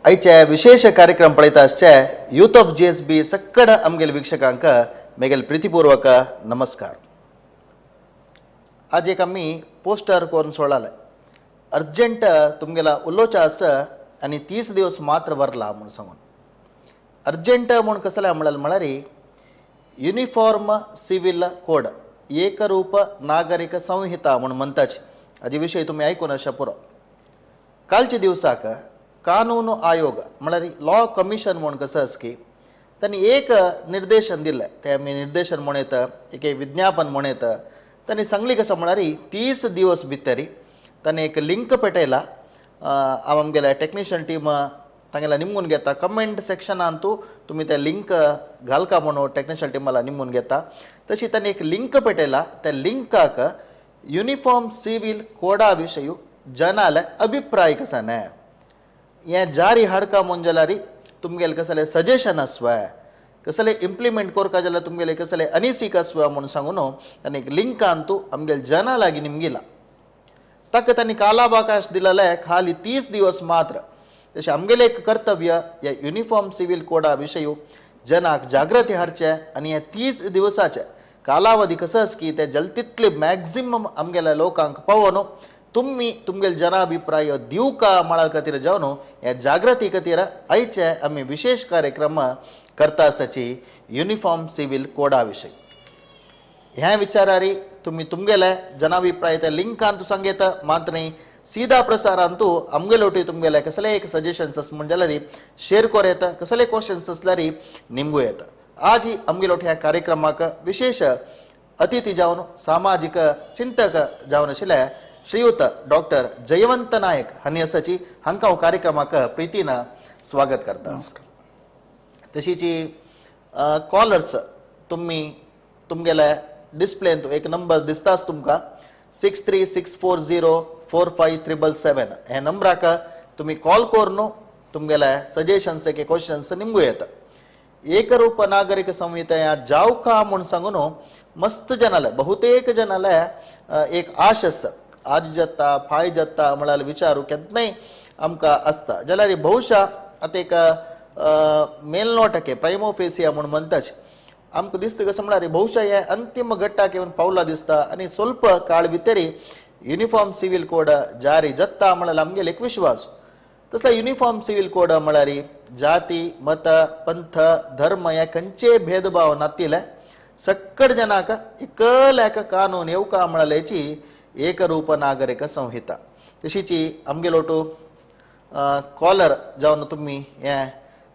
आयचे विशेष कार्यक्रम पळयता आसचे यूथ ऑफ जीएसबी सक्कड आमगेले वीक्षकांक मेगेल प्रितीपूर्वक नमस्कार. आज एक आमी पोस्टर करून सोडले अर्जंट तुमगेला उलोवचें आसा आनी 30 दिवस मात्र वरला म्हूण सांगून. अर्जंट म्हूण कसलें म्हणल्यार म्हळ्यार युनिफॉर्म सिव्हिल कोड, एकरूप नागरीक संहिता म्हूण म्हणटाची. हाजे विशय तुमी आयकून अशें पुरो. कालच्या दिवसाक कानून आयोग म्हळ्यार लॉ कमिशन म्हूण कसो आसा की तांणी एक निर्देशन दिलें. तें आमी निर्देशन म्हूण येता, एक विज्ञापन म्हूण येता. तांणी सांगली कसो म्हळ्यार 30 दिवस भितर तांणी एक लिंक पेटयला. हांव आमगेल्या टॅक्निशियन टीम तांगेल्या निमगून घेता. कमेंट सेक्शनान तूं तुमी तें लिंक घालका म्हणून टॅक्निशियन टिमाला निमून घेता. तशी तांणी एक लिंक पेटयला. त्या लिंकाक युनिफॉर्म सिव्हील कोडा विशय जनाले अभिप्राय कसा न्हय हें जारी हाडका म्हूण जाल्यार तुमगेले कसलें सजेशन आसवाय, कसलें इम्प्लिमेंट करका जाल्यार तुमगेले कसलें अनिसीक आसवाय म्हूण सांगून तांणी एक लिंकान तूं आमगेले जना लागीं निमगिला. ताका तांणी कालावकाश दिलेले खाली 30 दिवस मात्र. तशें आमगेलें एक कर्तव्य ह्या युनिफॉर्म सिव्हील कोडा विशय जनाक जागृती हाडचें आनी हे 30 दिवसाचे कालावधी कसो आसा की ते जलतितले मॅक्झिमम आमगेल्या लोकांक पावोवन तुमी तुमगेले जनाभिप्राय दिवका म्हळ्यार खातीर जावन ह्या जागृती खातीर आयचे आमी विशेष कार्यक्रम करता आसाची युनिफॉर्म सिव्हील कोडा विशय. ह्या विचारारी तुमी तुमगेले जनाभिप्राय त्या लिंकान तूं सांगयता मात्र न्ही सीधा प्रसारान तूं आमगेले वटेन तुमगेले कसले एक सजेशन्स आसा म्हण जाल्यार शेअर करूं येता, कसले क्वेश्चन्स आसल्यार निमगूं येता. आज आमगेले वटेन ह्या कार्यक्रमाक विशेष अतिथी जावन सामाजीक चिंतक जावन आशिल्ले श्रीयुत डॉक्टर जयवंत नायक हांणी आसाची. हांकां हांव कार्यक्रमाक प्रितीन स्वागत करता. तशीच कॉलर्स तुमी तुमगेले डिस्प्लेन एक नंबर दिसताच तुमकां 6364045777 हे नंबराक तुमी कॉल करून तुमगेले सजेशन्स एक क्वेश्चन्स निमगूं येता. एकरूप नागरीक संहिता ह्या जावका म्हूण सांगून मस्त जनाले बहुतेक जनाले एक आश आसा. आज जाता फाय जाता म्हळ्यार विचारू केन्नाय आमकां आसता. जाल्यार बहुशा आतां एक मेलनोटके प्रायमोफेसिया म्हूण म्हणटाच आमकां दिसता कसो म्हळ्यार बहुशा हे अंतीम घट्टाक येवन पावला दिसता आनी स्वल्प काळ भितर युनिफॉर्म सिव्हील कोड जारी जाता म्हळ्यार आमगेले एक विश्वास. तसलो युनिफॉर्म सिव्हील कोड म्हळ्यार जाती मत पंथ धर्म ह्या खंयचेय भेदभाव नातिल्ले सक्कड जनाक एकल्याक कानून येवका म्हळ्याची एकरूप नागरीक संहिता. तशीच आमगेलो टू कॉलर जावन तुमी हे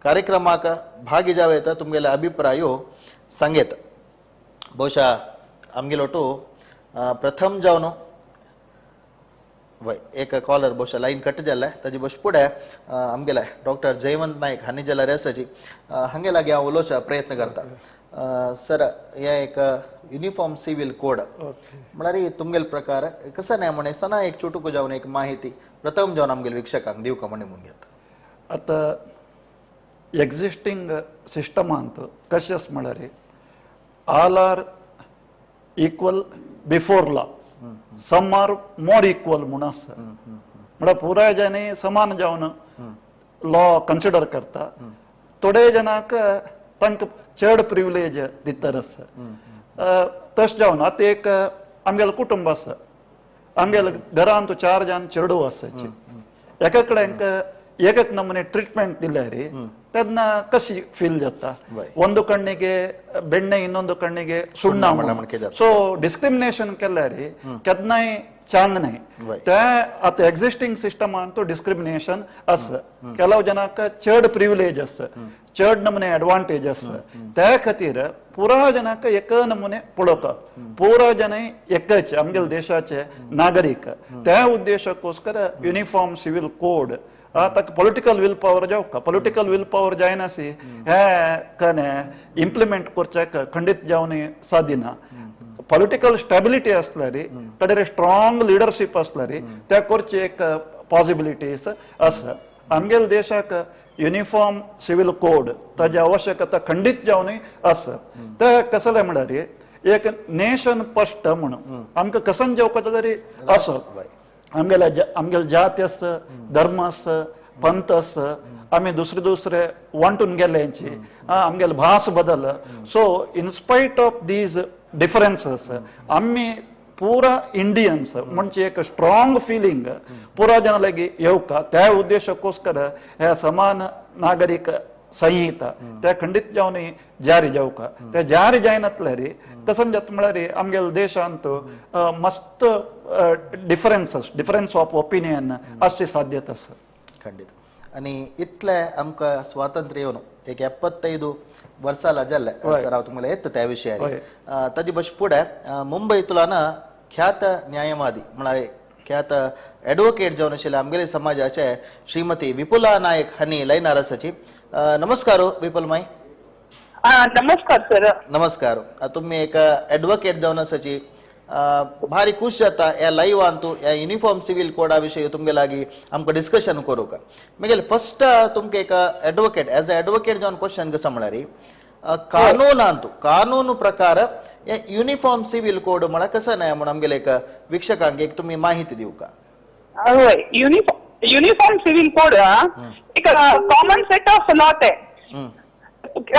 कार्यक्रमाक भागी जावं येता, तुमगेले अभिप्रायो सांगेत. बहुशा आमगेलो टू प्रथम जावन वय एक कॉलर बहुशा लायन कट जाल्ले ताजे बस फुडें आमगेले डॉक्टर जयवंत नायक हांणी जाल्यार आसाची. हांगे लागीं हांव उलोवचो प्रयत्न करता. सर, हे एक युनिफॉर्म सिव्हील कोड म्हळ्यार तुमगेले प्रकार कसो न्हय म्हणे सना एक चुटुको जावन एक माहिती प्रथम जावन आमगेले वीक्षकांक दिवका म्हण म्हणून घेता. आतां एक्झिस्टींग सिस्टमांत कशें आसा म्हळ्यार all are equal before law, some are more equal म्हूण आसा. म्हळ्यार पुराय जाणी समान जावन लॉ कन्सिडर करता, थोडे जाणांक तांकां चड प्रिविलेज दितर आसा. तशें जावन आतां एक आमगेलें कुटुंब आसा, आमगेल्या घरांत 4 जाण चेडूं आसाची, एका कडेन एक एक नमुने ट्रिटमेंट दिल्यार तेन्ना कशी फील जाता. ಒಂದು ಕಣ್ಣಿಗೆ ಬೆಣ್ಣೆ ಇನ್ನೊಂದು ಕಣ್ಣಿಗೆ ಸುಣ್ಣ. ಸೊ ಡಿಸ್ಕ್ರಿಮಿನೇಷನ್ केल्यार केन्नाय चांग न्हय. ते आतां एक्झिस्टींग सिस्टमांत डिस्क्रिमिनेशन आसा. ಕೆಲವು ಜನಕ್ಕೆ चड प्रिविलेज आसा, चड नमुने एडवांटेज आसा. त्या खातीर पुरा जनाक एक नमुने पळोवता, पुरा जन एकच आमगेले देशाचे नागरीक. त्या उद्देशाकोस्कर युनिफॉर्म सिव्हील कोड ताका पॉलिटिकल will power जावका. पॉलिटिकल will power जायनासी हे कने इम्प्लिमेंट करच्याक खंडीत जावन सादिना. पॉलिटिकल स्टेबिलिटी आसल्यार कडेन स्ट्रॉंग लिडरशीप आसल्यार त्या करची एक पॉसिबिलिटीज आसा. आमगेले देशाक युनिफॉर्म सिव्हील कोड ताजी आवश्यकता खंडीत जावन आसा. ते कसलें म्हळ्यार एक नेशन फस्ट म्हणून आमकां कसन जेवपाचें तरी आसो. आमगेले आमगेले जाती आसा, धर्म आसा, पंथ आसा, आमी दुसरे दुसरे वांटून गेल्यांची, आमगेले भास बदल. So in spite of these differences आमी पुरा इंडियन्स म्हणजे एक स्ट्रॉंग फिलिंग पुरा जन लागी येवका. त्या उद्देशाकोस्कर हे समान नागरीक संहिता त्या खंडीत जावन जारी जावका. ते जारी जायनातल्यार कसं जाता म्हळ्यार आमगेले देशांत मस्त डिफरन्सेस, डिफरन्स ऑफ ओपिनियन आसची साध्यता आसा. ಖಂಡಿತ. आणि इतले आमकां स्वातंत्र्य येवन एक 75 वर्साला जाल्ले सर, हांव तुमकां येता त्या विशयार. ताजे बश फुडें मुंबय तुला ख्यात न्यायवादी म्हळ्यार ख्यात एडवोकेट जावन आशिल्ले आमगेले समाजाचे श्रीमती विपुला नायक हांणी लायनार आसाची. नमस्कार विपुल माई. नमस्कार सर. नमस्कार. तुम्ही एक एडवोकेट जावन आसाची, भारी खुश जाता ह्या लायवान तूं ह्या युनिफॉर्म सिव्हिल कोडा विशयी तुमगे लागीं आमकां डिस्कशन करूंक. मागीर फर्स्ट तुमकां एक एडवोकेट, एज अ एडवोकेट जावन क्वेश्चन कसो म्हळ्यार कानूनांत कानून प्रकार हे युनिफॉर्म सिव्हिल कोड म्हळ्यार कसं न्हय म्हूण आमगेले एक वीक्षकांक एक तुमी माहिती दिवका. हय, युनिफॉर्म सिव्हिल कोड एक कॉमन सेट ऑफ लॉ ते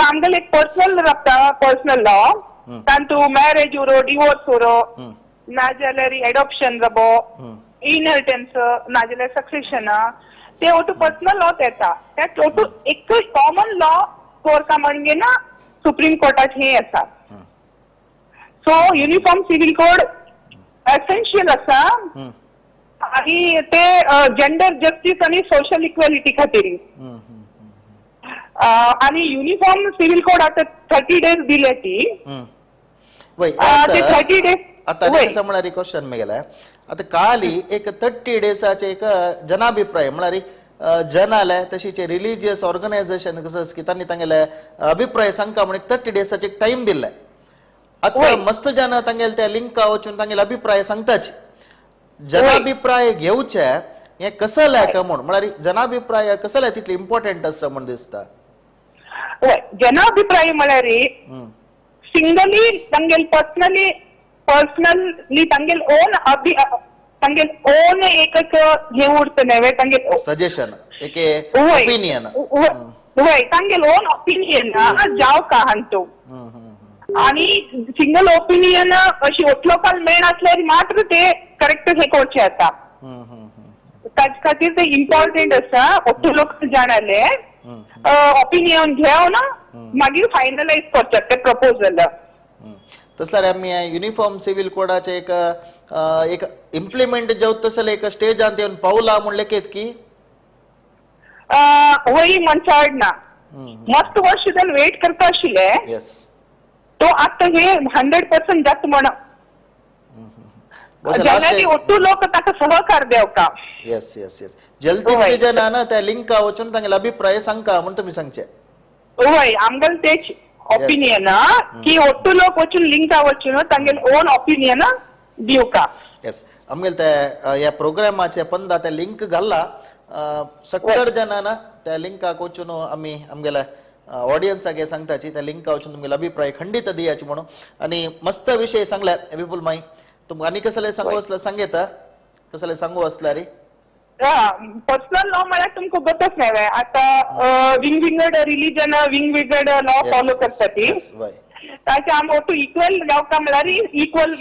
आमगेले एक पर्सनल राबता, पर्सनल लॉ. तांतू मॅरेज उरो, डिवोर्स उरो, नाजाल्यार एडॉप्शन जाबो, इनहेरिटन्स नाजाल्यार सक्सेशन, ते ओटू पर्सनल लॉ येता. त्या ओटू एकूय कॉमन लॉ कोरता म्हणजे ना सुप्रीम कोर्टाचे हे आसा. So uniform civil code essential आसा आणि ते जेंडर जस्टीस आणि सोशल इक्वॅलिटी खातीर. आणि युनिफॉर्म सिव्हिल कोड आता 30 डेज दिले ती. वय. ते 30 डेज. आता कसं म्हळ्यार क्वेश्चन मेगेले आता काली एक 30 डेजाचे एक जनाभिप्राय म्हळ्यार जनाले तशीच रिलिजियस ऑर्गनायझेशन कसं की तांणी तांगेले अभिप्राय सांगका म्हण 30 डेजाचे एक टाइम दिल्ले. आता मस्त जन तांगेले त्या लिंका वचून तांगेले अभिप्राय सांगताच. जनाभिप्राय घेवचे हे कसं लायक म्हूण म्हळ्यार जनाभिप्राय कसं लाय तितले इम्पॉर्टंट आसा म्हूण दिसता. जनाभिप्राय म्हळ्यार सिंगली तांगेले पर्सनली पर्सनली तांगेले ओन अभि तांगेले ओन एक हे उरता न्हय तांगेले सजेशन, एक ओपिनियन. वय, तांगेले ओन ओपिनियन जावका हांतू. आणि सिंगल ओपिनियन अशी ओटलोकाल मेळनासल्यार मात्र ते करेक्ट हे करचे आता. ताजे खातीर ते इम्पॉर्टंट आसा ओट्टू लोक जाणाले ओपिनियन घेवन मागीर फायनलायज करतात ते प्रपोजल. तसल्यार आमी युनिफॉर्म सिव्हिल कोडाचे एक एक इम्प्लिमेंट जावत तसले एक स्टेजान येवन पावला म्हूण लेखीत की? वय म्हणचाड ना, मस्त वर्ष जावन वेट करता आशिल्ले. तो आतां हे 100% जाता म्हण जाल्यार ओट्टू लोक ताका सहकार देवका. येस येस येस, जल्दी जनान त्या लिंका वचून तांगेले अभिप्राय सांगका म्हूण तुमी सांगचे. वय, आमगेले तेच ओपिनियन की ओट्टू लोक वचून लिंका वचून तांगेले ओन ओपिनियन दिवका. येस, आमगेले ते ह्या प्रोग्रामाचे पंदा ते लिंक घाल्ला. सगळ्या जणांना त्या लिंकाक वचून आमी आमगेले ऑडियन्साक हे सांगताची त्या लिंका वचून तुमगेले अभिप्राय खंडीत दियाची म्हणून. आनी मस्त विशय सांगले विपुल माई. तुमकां आनी कसले सांगू आसल्यार सांगयता, कसले सांगू आसल्यार? पर्सनल लॉ म्हळ्यार तुमकां गोतच न्हय आतां विंगविंगड रिलीजन विंगविंगड लॉ फॉलो करता ती. ताचे आमी ओटू इक्वल रावता म्हळ्यार इक्वल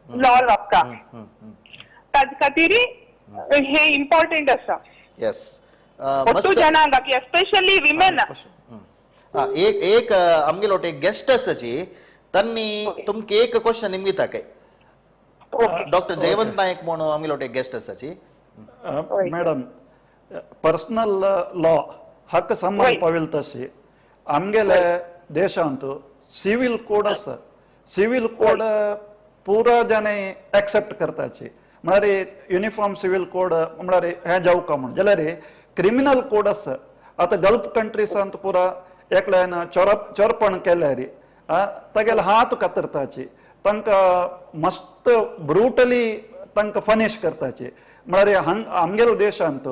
लॉ रावता, ताजे खातीर हे इम्पॉर्टंट आसा. ओटू जनांक एस्पेशली विमेन. एक एक आमगेलो एक गेस्ट आसाची तांणी तुमकां एक क्वेश्चन निमगिता काय. डॉक्टर जयवंत नायक म्हणून आमगेलो एक गेस्ट आसाची. मॅडम, पर्सनल लॉ हक्क समान पाविल तशी आमगेले देशांत सिव्हिल कोड आसा. सिव्हिल कोड पुरा जने एक्सेप्ट करताची म्हळ्यार युनिफॉर्म सिव्हिल कोड म्हळ्यार हें जावका म्हूण. जाल्यार क्रिमिनल कोड आसा. आतां गल्फ कंट्रीसांत पुरा एकल्यान चोरपण केल्यार तागेले हात कातरताची, तांकां मस्त ब्रुटली तांकां फनिश करताची. म्हळ्यार हांग आमगेल्या देशांत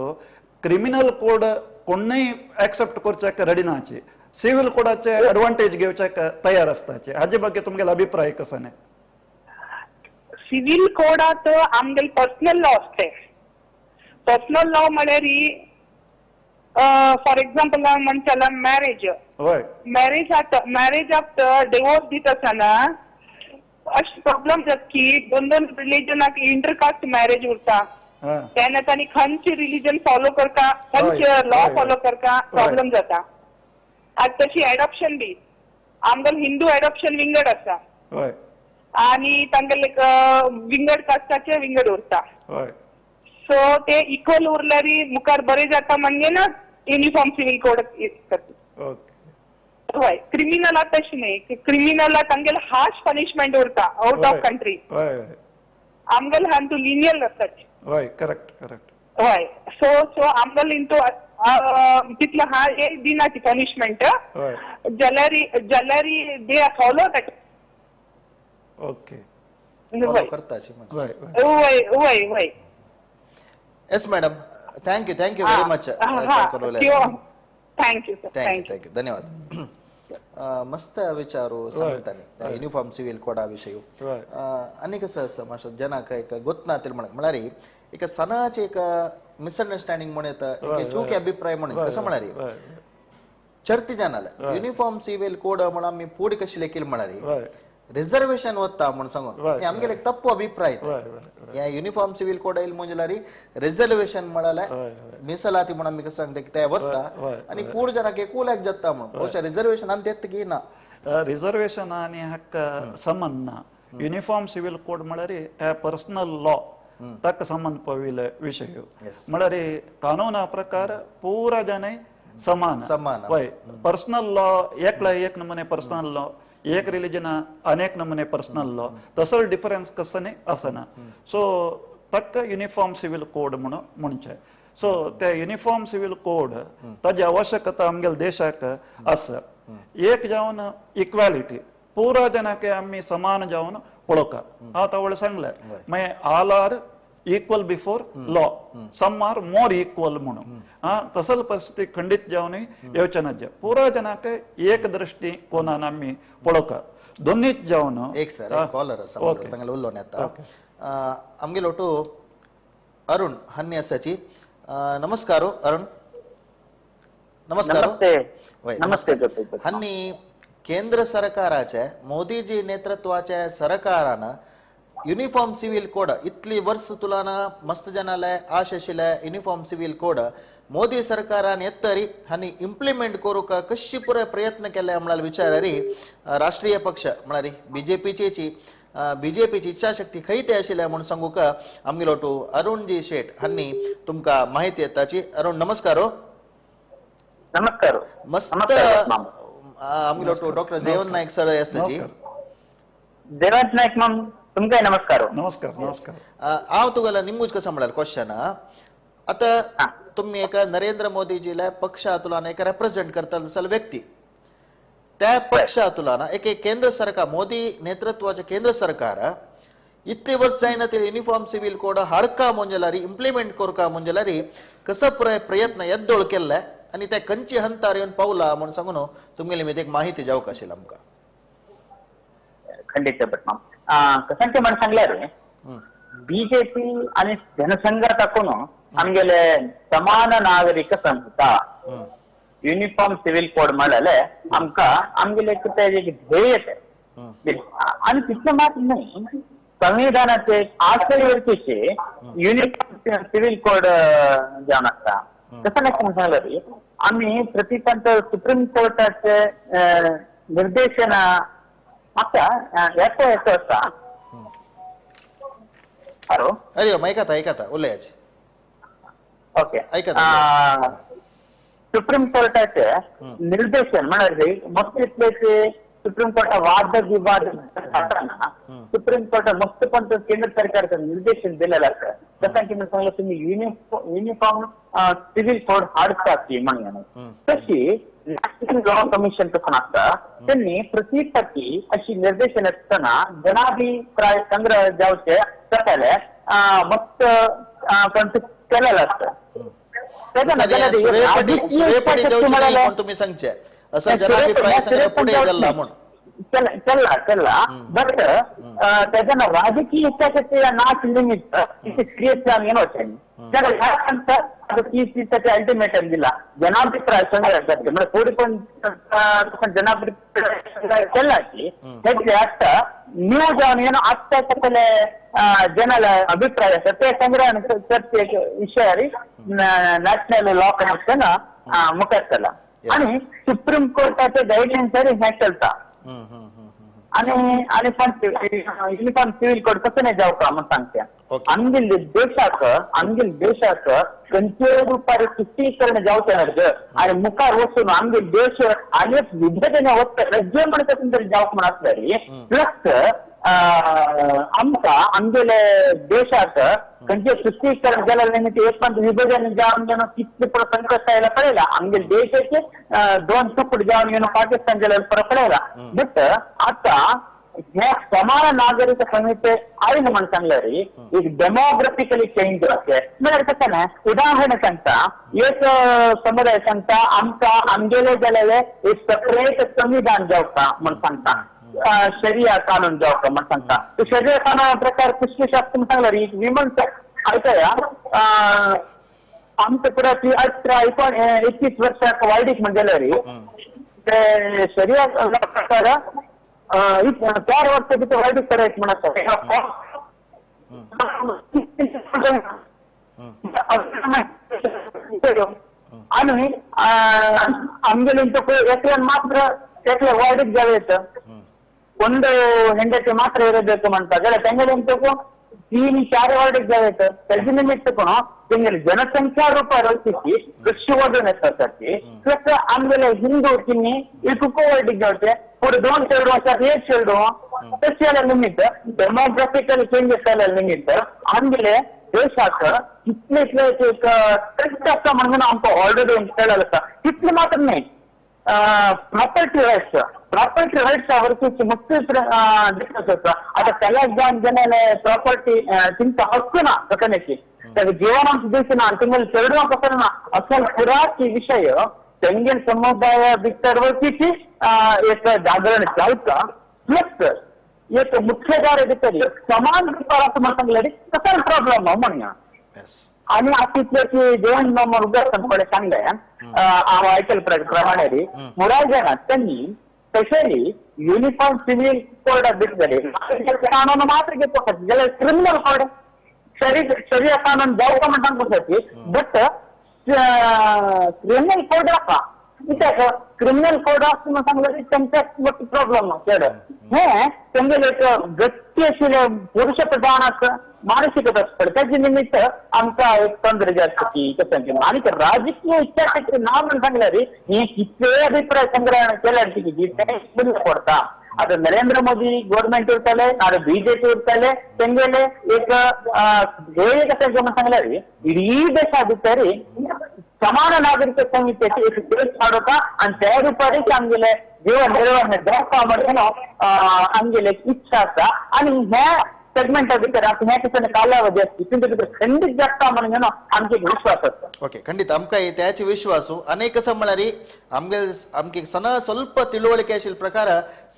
क्रिमिनल कोड कोणूय एक्सेप्ट करच्याक रेडी नाची, सिव्हिल कोडाचे एडवांटेज घेवच्याक तयार आसताचे. हाजे ಬಗ್ಗೆ तुमगेलो अभिप्राय कसो न्ही? सिव्हिल कोडात आमगेले पर्सनल लॉ आसते. पर्सनल लॉ म्हळ्यार फॉर एक्झाम्पल म्हणटाला मॅरेज. हय. मॅरेज आता मॅरेज आफ्टर डिवोर्स दिता आसतना अशें प्रॉब्लम जाता की दोन दोन रिलिजनाक इंटरकास्ट मॅरेज उरता. हा. तेन्ना तांणी खंयचे रिलिजन फॉलो करता, खंयचे लॉ फॉलो करता, प्रॉब्लम जाता. आतां तशी एडॉप्शन बी आमगेले हिंदू एडॉप्शन विंगड आसा आनी तांगेले विंगड कास्टाचे विंगड उरता. सो ते इक्वल उरल्यार मुखार बरें जाता म्हणजे ना युनिफॉर्म सिव्हिल कोड करता. हय, क्रिमिनला तशें न्ही, क्रिमिनला तांगेले हार्श पनिशमेंट उरता आउट ऑफ कंट्री. आमगेले हांतू लिनियल आसता. हय, करेक्ट करेक्ट. हय, सो सो आमगेले इंतू तितलो हा एक दिना ती पनिशमेंट जाल्यार जाल्यार they are follow that. Okay. Follow करता अशी. हय हय हय हय. Yes madam, thank you, thank you very much. Thank you sir. Thank you, thank you, धन्यवाद. मस्त विचार सांगताले युनिफॉर्म सिव्हिल कोडा विशय. आनी कसं आसा मातसो जनाक एक गोतना म्हण म्हळ्यार एक सणाचे एक मिसअंडरस्टँडिंग म्हण येता, एक चूक अभिप्राय म्हण कसं म्हळ्यार चर्ती जनाले युनिफॉर्म सिव्हिल कोड म्हण आमी फुडें कशी लेखील म्हळ्यार रिझर्वेशन वता म्हण सांगून आमगेले एक तप्पो अभिप्राय. ह्या युनिफॉर्म सिव्हिल कोड येयल म्हणजे रिझर्वेशन म्हळ्यार मिसलाती म्हण आमी कसं सांगता की ते वता आनी पूण जनाक एकूलाक जाता म्हण बहुशा रिझर्वेशन आनी देत की ना. रिझर्वेशन आनी हाका संबंद ना. युनिफॉर्म सिव्हिल कोड म्हळ्यार पर्सनल लॉ ताका संबंद पविल्ले विशय. म्हळ्यार कानूना प्रकार पुरा जन समान. समान. हय, पर्सनल लॉ एकला एक नमुने पर्सनल लॉ, एक रिलिजन अनेक नमुने पर्सनल लॉ, तसो डिफरन्स कसं न्ही आसना. सो ताका युनिफॉर्म सिव्हिल कोड म्हणून म्हणचें. सो ते युनिफॉर्म सिव्हिल कोड ताजी आवश्यकता आमगेले देशाक आसा. एक जावन इक्वॅलिटी, पुरा जनाक आमी समान जावन पळोवका. हांव तवळ सांगलें मागीर all are equal before law, some are more equal म्हणून. हा, तसल परिस्थिती खंडीत जावन येवचें ना. पुरा जनाक एक दृष्टी कोणान आमी पळोवका दोन्हीच जावन. एक सर कॉलर आसा तांगेले उलोवन येता. आमगेलो ओटू अरुण हन्नी आसाची. नमस्कार अरुण. नमस्कार. नमस्ते. हन्नी केंद्र सरकाराचे मोदीजी नेतृत्वाचे सरकारान युनिफॉर्म सिव्हिल कोड इतली वर्स तुलाना मस्त जनाले आश आशिल्ले युनिफॉर्म सिव्हिल कोड मोदी सरकारान येतरी हांणी इम्प्लिमेंट करूंक कशी पुराय प्रयत्न केले म्हळ्यार विचारारी राष्ट्रीय पक्ष म्हळ्यार बीजेपीची बीजेपीची इच्छाशक्ती खंय ते आशिल्ले म्हूण सांगूक आमगेलो टू अरुणजी शेट हांणी तुमकां माहिती येताची. अरुण नमस्कार. नमस्कार. मस्त आमगेलो टू डॉक्टर जयवंत नायक सर आसाची. जयवंत नायक मॅम तुमकां नमस्कार. नमस्कार. नमस्कार. हांव तुगेलो निमगूच कसं म्हळ्यार क्वेश्चन आतां तुमी एका नरेंद्र मोदीजीला पक्षातुलान एका रेप्रेझेंट करता जाल्यार व्यक्ती त्या पक्षातुलान एक केंद्र सरकार मोदी नेतृत्वाचे केंद्र सरकार इतले वर्स जायना ते युनिफॉर्म सिव्हिल कोड हाडका म्हणजे इम्प्लिमेंट करका म्हणजे कसं प्रयत्न येद्दोळ केल्ले आनी ते खंयचे हंतार येवन पावला म्हूण सांगून तुमगेली एक माहिती जावंक आशिल्ली आमकां. खंडीत भट कसं म्हण सांगल्यार बीजेपी आणि जनसंघ टाकून आमगेले समान नागरिक संहिता युनिफॉर्म सिव्हिल कोड म्हळ्यार आमकां आमगेले एक ध्येय आणि तितलें मात्र न्हय संविधानाचे आशय युनिफॉर्म सिव्हिल कोड जावन आसता. तसं नाही सांगल्यार आमी प्रतिपंत सुप्रीम कोर्टाचे निर्देशन म्हाका येतो येतो आसा. हॅलो. अरे ऐकता ऐकता उलयाचे. ओके ऐकता. सुप्रीम कोर्टाचे निर्देशन म्हळ्यार मस्त इतले सुप्रीम कोर्टा वाद विवाद जाताना सुप्रीम कोर्टा मस्तपण केंद्र सरकारचं निर्देशन दिलेलं आसा. तसं की सांगलं तुम्ही युनिफॉर्म सिव्हिल कोड हाडता की म्हणून तशी नॅशनल लॉ कमिशन कसं आसता त्यांनी प्रति अशी निर्देशन आसतना जनाभिप्राय संग्रह जावचे जाताले मस्त केलेलं आसता. तुम्ही सांगचे असं जनाभिप्राय संग्रह पुढे गेला म्हणून. केला केला बट त्याच्या राजकीय इच्छाशक्ती नाच निमित्त सिरियस जावन घेवन वचनी ह्या तीस अल्टिमेटम दिला जनाभिप्राय संग्रह करते म्हणजे कोडी पण जनाभिप्राय केला की त्याचे आता न्यू जावन ಏನೋ आत्ता सकले ಜನರ ಅಭಿಪ್ರಾಯ ಸತ್ಯ ಸಂಗ್ರಹ ಚರ್ಚೆ ವಿಷಯ नॅशनल लॉ कमिशन मुखार चला आणि सुप्रीम कोर्टाचे गायडलायन्स हे चलता आणि आणि पण युनिफॉर्म सिव्हिल कोड कसं नाही जाऊ का म्हणून सांगते. आमगेल देशाक आमगेल देशाक खंयचे रुपार तुष्टीकरण जावचें ना आणि मुखार वचून आमगेल देश आनी विभजन वता राज्य म्हणटा तरी जावंक म्हण आसल्यार प्लस आमकां आमगेले देशाक खंयचे तुष्टीकरण जालें निमित्त एक पण विभजन जावन घेवन कितले पळय संकश्ट आयला पळयला आमगेले देशाचे दोन तुकडे जावन घेवन पाकिस्तान जाल्यार परत पळयला. बट आता ह्या समान नागरिक संहिते आयले म्हण सांगल्यार एक डेमोग्राफिकली चेंज जावचे म्हळ्यार कशें न्हय उदाहरण सांगता एक समुदाय सांगता आमकां आमगेले जाल्यार एक सेपरेट संविधान जावका म्हण सांगता शरिया कानून जावका म्हण सांगता. शरिया कानून प्रकार पुष्यशास्त्र म्हण सांगल्यार एक विमंत आयकया आमकां पुराय 18 21 वर्साक वायडीक म्हण जाल्यार ते शरिया प्रकार 4 वर्ष भितर वायडीक करायच म्हण आसा. आनी आमगेले एकल्यान मात्र एकल्या वायडीक जावं येता ಒಂದು ಹೆಂಡತಿ ಮಾತ್ರ ಇರಬೇಕು म्हणटा जाल्यार तेंगेले 3-4 वार्डीक जावं येता. तेजे निमित्त कोण तेंगेले जनसंख्या रुपार वचची कृषी येता प्लस आमगेले हिंदू किन्नी एकूच वार्डीक जावचे पुढे 2 चेडूं आसा एक चेडूं तशें जाल्यार निमित्त डेमोग्राफिकल चेंजीस जाल्यार निमित्त आमगेले देशाक कितले एक ट्रिक्ट आसा म्हणून आमकां ऑलरेडी कळ्ळें आसा. तितले मात्र न्हय प्रॉपर्टी रायट्स प्रॉपर्टी रायट्स वरतीची मुख्य डिफरन्स आसा. आता त्याला जावन जाल्यार प्रॉपर्टी तुमचा हक्क ना कथनेची ताका जीवनांत दिवचे ना तेंगेले चेडवां कसं ना असल पुराची विषय तेंगेल समुदाय भितर वरतीची एक जागरण जावचा प्लस एक मुख्यधारे भितर समान रुपार असं म्हण सांगल्यार कसो प्रॉब्लेम म्हणया. आणि आतितले की जेवण उगड सांगले हांव आयकल प्रमाणे पुराय जाणा त्यांनी स्पेशली युनिफॉर्म सिव्हिल कोड भितर कानून मात्र घेवपाक जाल्यार क्रिमिनल कोड शरिया कानून जावका म्हण सांगपाक जाय बट क्रिमिनल कोड आसा कित्याक क्रिमिनल कोड आसा म्हण सांगल्यार तेंकां मोठो प्रॉब्लम चड हे तेंगेले एक गट्टी आशिल्ले पुरुष प्रधान मानसिकता आसता तेजे निमित्त आमकां एक तंत्र जाता की कशें आनी राजकीय इच्छाशक्ती ना म्हण सांगल्यार हे कितले अभिप्राय संग्रहण केल्यार तें बदल पडटा. आता नरेंद्र मोदी गव्हर्नमेंट उरतले नाजाल्यार बीजेपी उरतले तेंगेले एक ध्येय कशें म्हण सांगल्यार इडी देशा भितर समान नागरिक संहितेची एक देश वाडोवपा आनी त्या रुपारीच आमगेले जीवन निर्वहण जावपा म्हणून आमगेले इच्छा आसा. आनी ह्या सेगमेंटा भितर आतां ह्या कितें कालावधी आसता तितून भितर खंडीत जाता म्हणून आमचे एक विश्वास आसा. ಓಕೆ ಖಂಡಿತ ಆಮಕಾं त्याचे ವಿಶ್ವಾಸ ಅನೇಕ म्हळ्यार आमगे आमके सण ಸ್ವಲ್ಪ ತಿಳುವಳಿಕೆ आशिल्ल्या प्रकार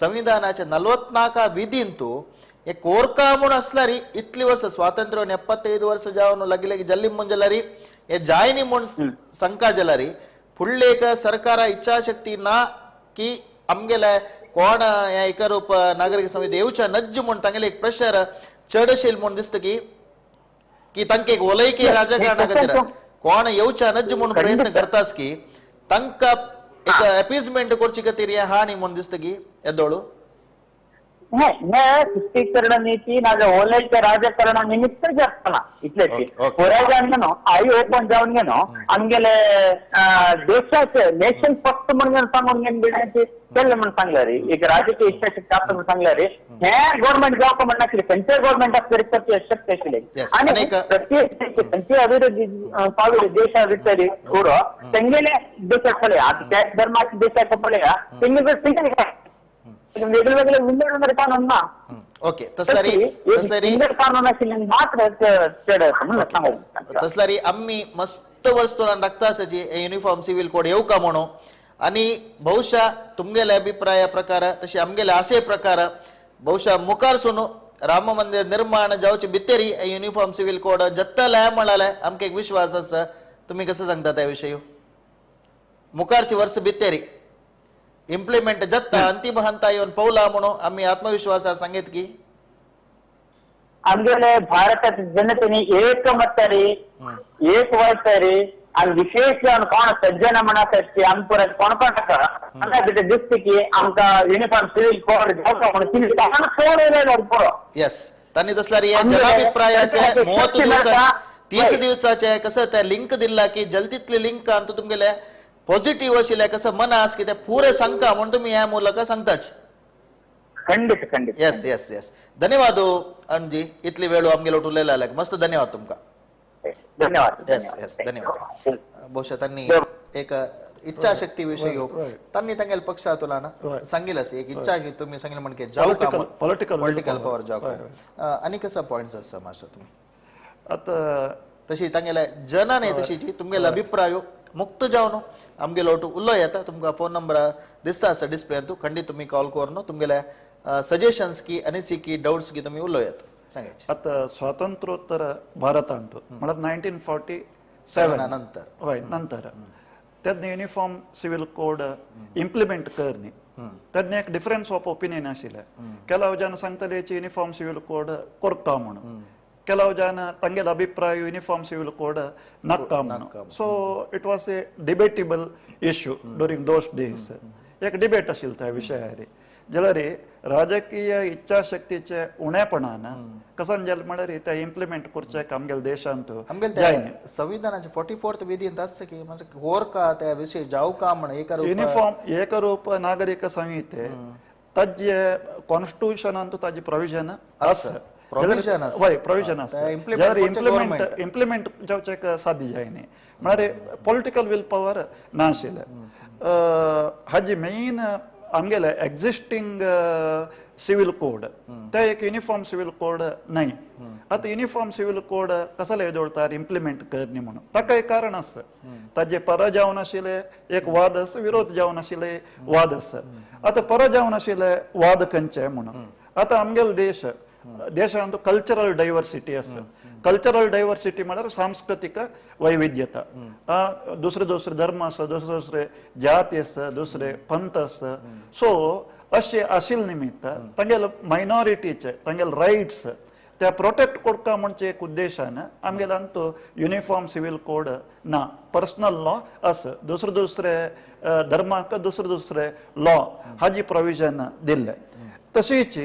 संविधानाच्या 44 विधींतू हे कोरका म्हूण आसल्यार इतली वर्स स्वातंत्र्य 75 वर्स जावन लागी लागी जल्ली म्हूण जाल्यार हे जायनी म्हूण संका जाल्यार फुडले एक सरकारा इच्छाशक्ती ना की आमगेले कोण हे एकरूप नागरिक संहिता येवच्या नज्ज म्हूण तांगेले एक प्रेशर चडशील म्हूण दिसता की की तांकां एक वलयकी राजकारणा खातीर कोण येवच्या नज्ज म्हूण प्रयत्न करतास की तांकां एक अपीजमेंट करचे खातीर हे हाणी म्हूण दिसता की येदोळू हे तुष्टीकरण नीती नाजाल्यार ओलयचे राजकारणा निमित्त जातना इतलेच पुराय जावन घेनो I open जावन घेनो आमगेले देशाचे नेशन फक्त म्हणून सांगून घेवन बिण्याची केल्लें म्हण सांगल्यार एक राजकीय इच्छाशक्ती आसा म्हण सांगल्यार हे गव्हर्मेंट जावपा म्हण नासलें खंयचेय गव्हर्मेंट आसल्यार करचें शक्य आशिल्लें. आनी प्रत्येक खंयचेय अभिवृद्धी पावले देशा भितर उरो तेंगेले देशाक पळया आतां त्याच धर्माच्या देशाक पळया तेंगेले वेगळे वेगळे विंगड कानून ना. ओके तसल्यारी कानून आशिल्ल्यान मात्र चड तसल्यारी आमी मस्त वर्स तोंडान राखता आसाची युनिफॉर्म सिव्हिल कोड येवका म्हणून आनी बहुशा तुमगेले अभिप्राया प्रकार तशी आमगेले आशय प्रकार बहुशा मुखार सून राम मंदिर निर्माण जावचे भितरी युनिफॉर्म सिव्हिल कोड जत्तले म्हळ्यार आमकां एक विश्वास आसा. तुमी कसं सांगता त्या विशयी? मुखारची वर्स भितरी इम्प्लिमेंट जाता अंतिम हंता येवन पावला म्हणून आमी आत्मविश्वासार सांगीत की आमगेले भारताच्या जनतेने एकमत तरी एक वळतरी आणि विशेष जावन कोण सज्जन म्हणा की आमकां कोण कोण आसा आमकां कितें दिसता की आमकां युनिफॉर्म सिव्हिल कोड जावचो म्हणून कोण सोड येयले पुरो. येस, तांणी तसल्यार हे जनाभिप्रायाचे 30 दिवसा 30 दिवसाचे कसं ते लिंक दिला की जलतीतली लिंक अंत तुमगेले पॉझिटिव्ह आशिल्ले कसं मन आस की ते पुरे सांगता म्हणून तुम्ही ह्या मुलका सांगताच. खंडित खंडित. येस येस येस, धन्यवाद अणजी, इतली वेळ आमगेलो उलयला मस्त धन्यवाद तुमकां. धन्यवाद. येस येस, धन्यवाद. बहुशा त्यांनी एक इच्छाशक्ती विषयी त्यांनी तांगेले पक्षातुला सांगितलं एक इच्छा तुम्ही सांगितलं म्हणजे जाऊ का पॉलिटिकल पॉवर जाऊ आणि कसा पॉइंट आसा मास्टर तुम्ही आता तशी तांगेले जनाने तशीची तुमगेले अभिप्राय मुक्त जावन आमगेलो उल्लो येता. तुमकां फोन नंबर दिसता आसा डिस्प्लेंतू, खंडीत तुमी कॉल करून तुमगेले सजेशन्स की अनिसिकी डाउट्स की तुमी उल्लो येता सांगायचे. आता स्वातंत्र्योत्तर भारतांत म्हळ्यार 1947 नंतर हय नंतर तेन्ना युनिफॉर्म सिव्हिल कोड इम्प्लिमेंट करणी तेन्ना एक डिफरन्स ऑफ ओपिनियन आशिल्लें. ಕೆಲವು ಜನ सांगताले युनिफॉर्म सिव्हिल कोड कोरता म्हणून, ಕೆಲವು ಜನ ತಂगेले अभिप्राय युनिफॉर्म सिव्हिल कोड नाका म्हणून. So it was a debatable issue during those days. एक डिबेट आशिल्लो त्या विशयार. जाल्यार राजकीय इच्छाशक्तीचे उणेपणान कसन जालें म्हळ्यार ते इम्प्लिमेंट करचें आमगेले देशांत आमगेले संविधानाचे 44th विधींत आसता की म्हणजे होर का त्या विशय जावं का म्हण युनिफॉर्म एकरूप नागरीक संहिते ताजे कॉन्स्टिट्युशनांत ताजे प्रोविजन आसा. प्रोविजन हय प्रोविजन आसा. जाल्यार इम्प्लिमेंट इम्प्लिमेंट जावचें साध्य जायना म्हळ्यार पॉलिटिकल will power नाशिल्लें. हाजी मेन आमगेले एक्झिस्टिंग सिव्हिल कोड ते एक युनिफॉर्म सिव्हिल कोड न्हय. आतां युनिफॉर्म सिव्हिल कोड कसले येदोळतार इम्प्लिमेंट करनी म्हणून ताका एक कारण आसा. ताजे परा जावन आशिल्ले एक वाद आसा, विरोध जावन आशिल्ले वाद आसा. आतां परा जावन आशिल्ले वाद खंयचे म्हणून आतां आमगेलो देश देशांत कल्चरल डायवर्सिटी आसा. कल्चरल डायवर्सिटी म्हळ्यार सांस्कृतीक वैविध्यता. दुसरे दुसरे धर्म आसा, दुसरे दुसरे जाती आसा, दुसरे पंथ आसा. सो अशें आशिल्ले निमित्त तांगेले मायनॉरिटीचे तांगेले रायट्स त्या प्रोटेक्ट करता म्हणचे एक उद्देशान आमगेले अंतू युनिफॉर्म सिव्हिल कोड ना, पर्सनल लॉ आसा. दुसरे दुसरे धर्माक दुसरे दुसरे लॉ हाजी प्रोविजन दिल्लें. तशीच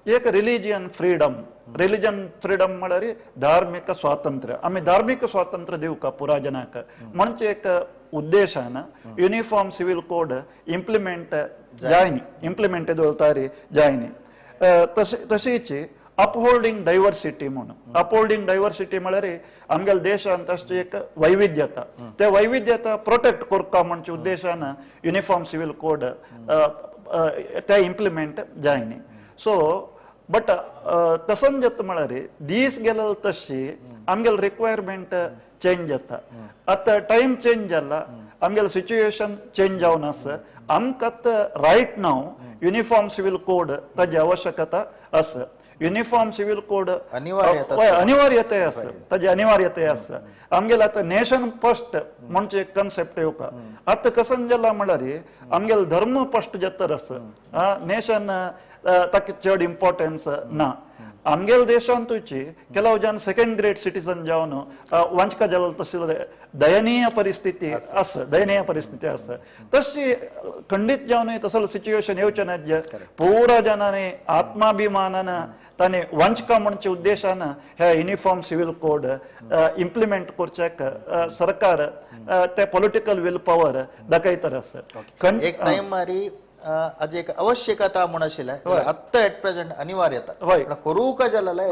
एक रिलिजियन फ्रीडम, रिलिजन फ्रीडम म्हळ्यार धार्मिक स्वातंत्र्य. आमी धार्मिक स्वातंत्र्य दिवका पुरा जनाक म्हणजे एक उद्देशान युनिफॉर्म सिव्हिल कोड इम्प्लिमेंट जायनी, इम्प्लिमेंट दवरतारी जायनी. तशीच अपहोल्डिंग डायवर्सिटी म्हणून, अपहोल्डिंग डायवर्सिटी म्हळ्यार आमगेले देशांत आसची एक वैविध्यता, ते वैविध्यता प्रोटेक्ट करता म्हणचे उद्देशान युनिफॉर्म सिव्हिल कोड ते इम्प्लिमेंट जायनी. सो बट तसन जाता म्हळ्यार दीस गेले तशी आमगेले रिक्वायरमेंट चेंज जाता. आतां टायम चेंज जाला, आमगेले सिच्युएशन चेंज जावन आसा. आमकां आतां right now uniform civil code ताजी आवश्यकता आसा. युनिफॉर्म सिव्हिल कोड अनिवार्यताय आसा, ताजी अनिवार्यताय आसा. आमगेले आतां नेशन फर्स्ट म्हणचे एक कन्सेप्ट येवका. आतां कसन जाला म्हळ्यार आमगेले धर्म फर्स्ट जाता आसा, नेशन ताका चड इम्पॉर्टन्स ना. आमगेले देशांतूची ಕೆಲವು जन सेकंड ग्रेड सिटीजन जावन वंचका जालो तशी दयनीय परिस्थिती आसा, दयनीय परिस्थिती आसा. तशी खंडीत जावन तसलो सिच्युएशन येवचें ना. पुरा जनांनी आत्माभिमानान तांणी वंचका म्हणचे उद्देशान हे युनिफॉर्म सिव्हिल कोड इम्प्लिमेंट करच्याक सरकार ते पॉलिटिकल will power दाखयतर आसा. एक टायम मारी आज एक आवश्यकता म्हूण आशिल्लें, आत्तां एट प्रेझेंट अनिवार्यता करूंक जालें.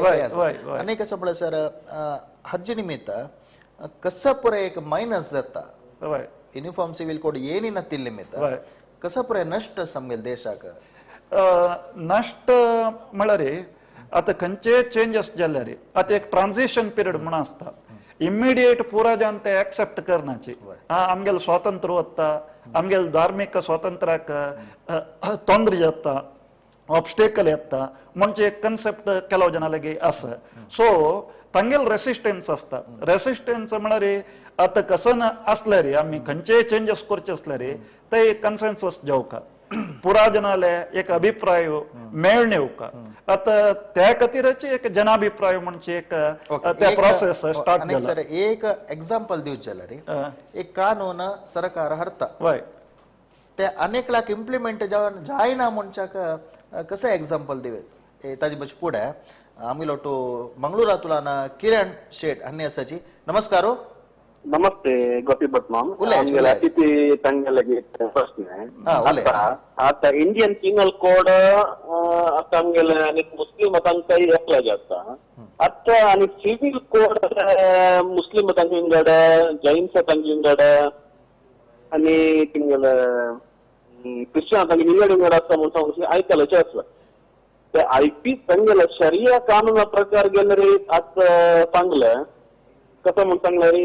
आनी कसं पळय सर, हाजे निमित्त कसं पुराय एक मायनस जाता युनिफॉर्म सिव्हिल कोड येनी नातिल्ले निमित्त कसं पुराय नश्ट आमगेले देशाक. नश्ट म्हळ्यार आतां खंयचे चेंजस जाल्यार आतां एक ट्रान्झिशन पिरियड म्हूण आसता. इमिडिएट पुरा जावन ते एक्सेप्ट करनाची. आमगेले स्वातंत्र्य वता, आमगेले धार्मीक स्वातंत्र्याक तोंदरे जाता, ऑब्स्टेकल येता म्हणजे एक कन्सेप्ट ಕೆಲವು ಜನ लागीं आसा. सो तांगेले रेसिस्टन्स आसता. रेसिस्टन्स म्हळ्यार आतां कसन आसल्यार आमी खंयचेय चेंजस करचे आसल्यार ते कन्सेन्सस जावका, पुरा जनाले एक अभिप्राय मेळणे येवका. आतां त्या खातीरच एक जनाभिप्राय म्हणजे एक त्या प्रोसेस स्टार्ट जाला. सर एक एग्जाम्पल दिवचें जाल्यार एक कानून सरकार हाडटा ते अनेक लाख इम्प्लिमेंट जावन जायना म्हणच्याक कसं एग्जाम्पल दिवे ताजे बस पुढे आमगेलो तो मंगळूरातुलान किरण शेट हांणी आसाची. नमस्कार. नमस्ते गोपी भट माम. अतिथी तांगेले प्रश्न आता इंडियन पिनल कोड आता आमगेले आनी मुस्लिम तांकां अप्लाय जाता आता आनी सिव्हिल कोड मुस्लिम तांचे विंगड, जैन्स तांचे विंगड आनी तिंगेले क्रिश्चन तांचे विंगड विंगड आसता म्हणून सांगून आयकल्याचें आसता. ते I P तांगेले शरिया कानूना प्रकार गेले आतां सांगलें कसं म्हूण सांगल्यार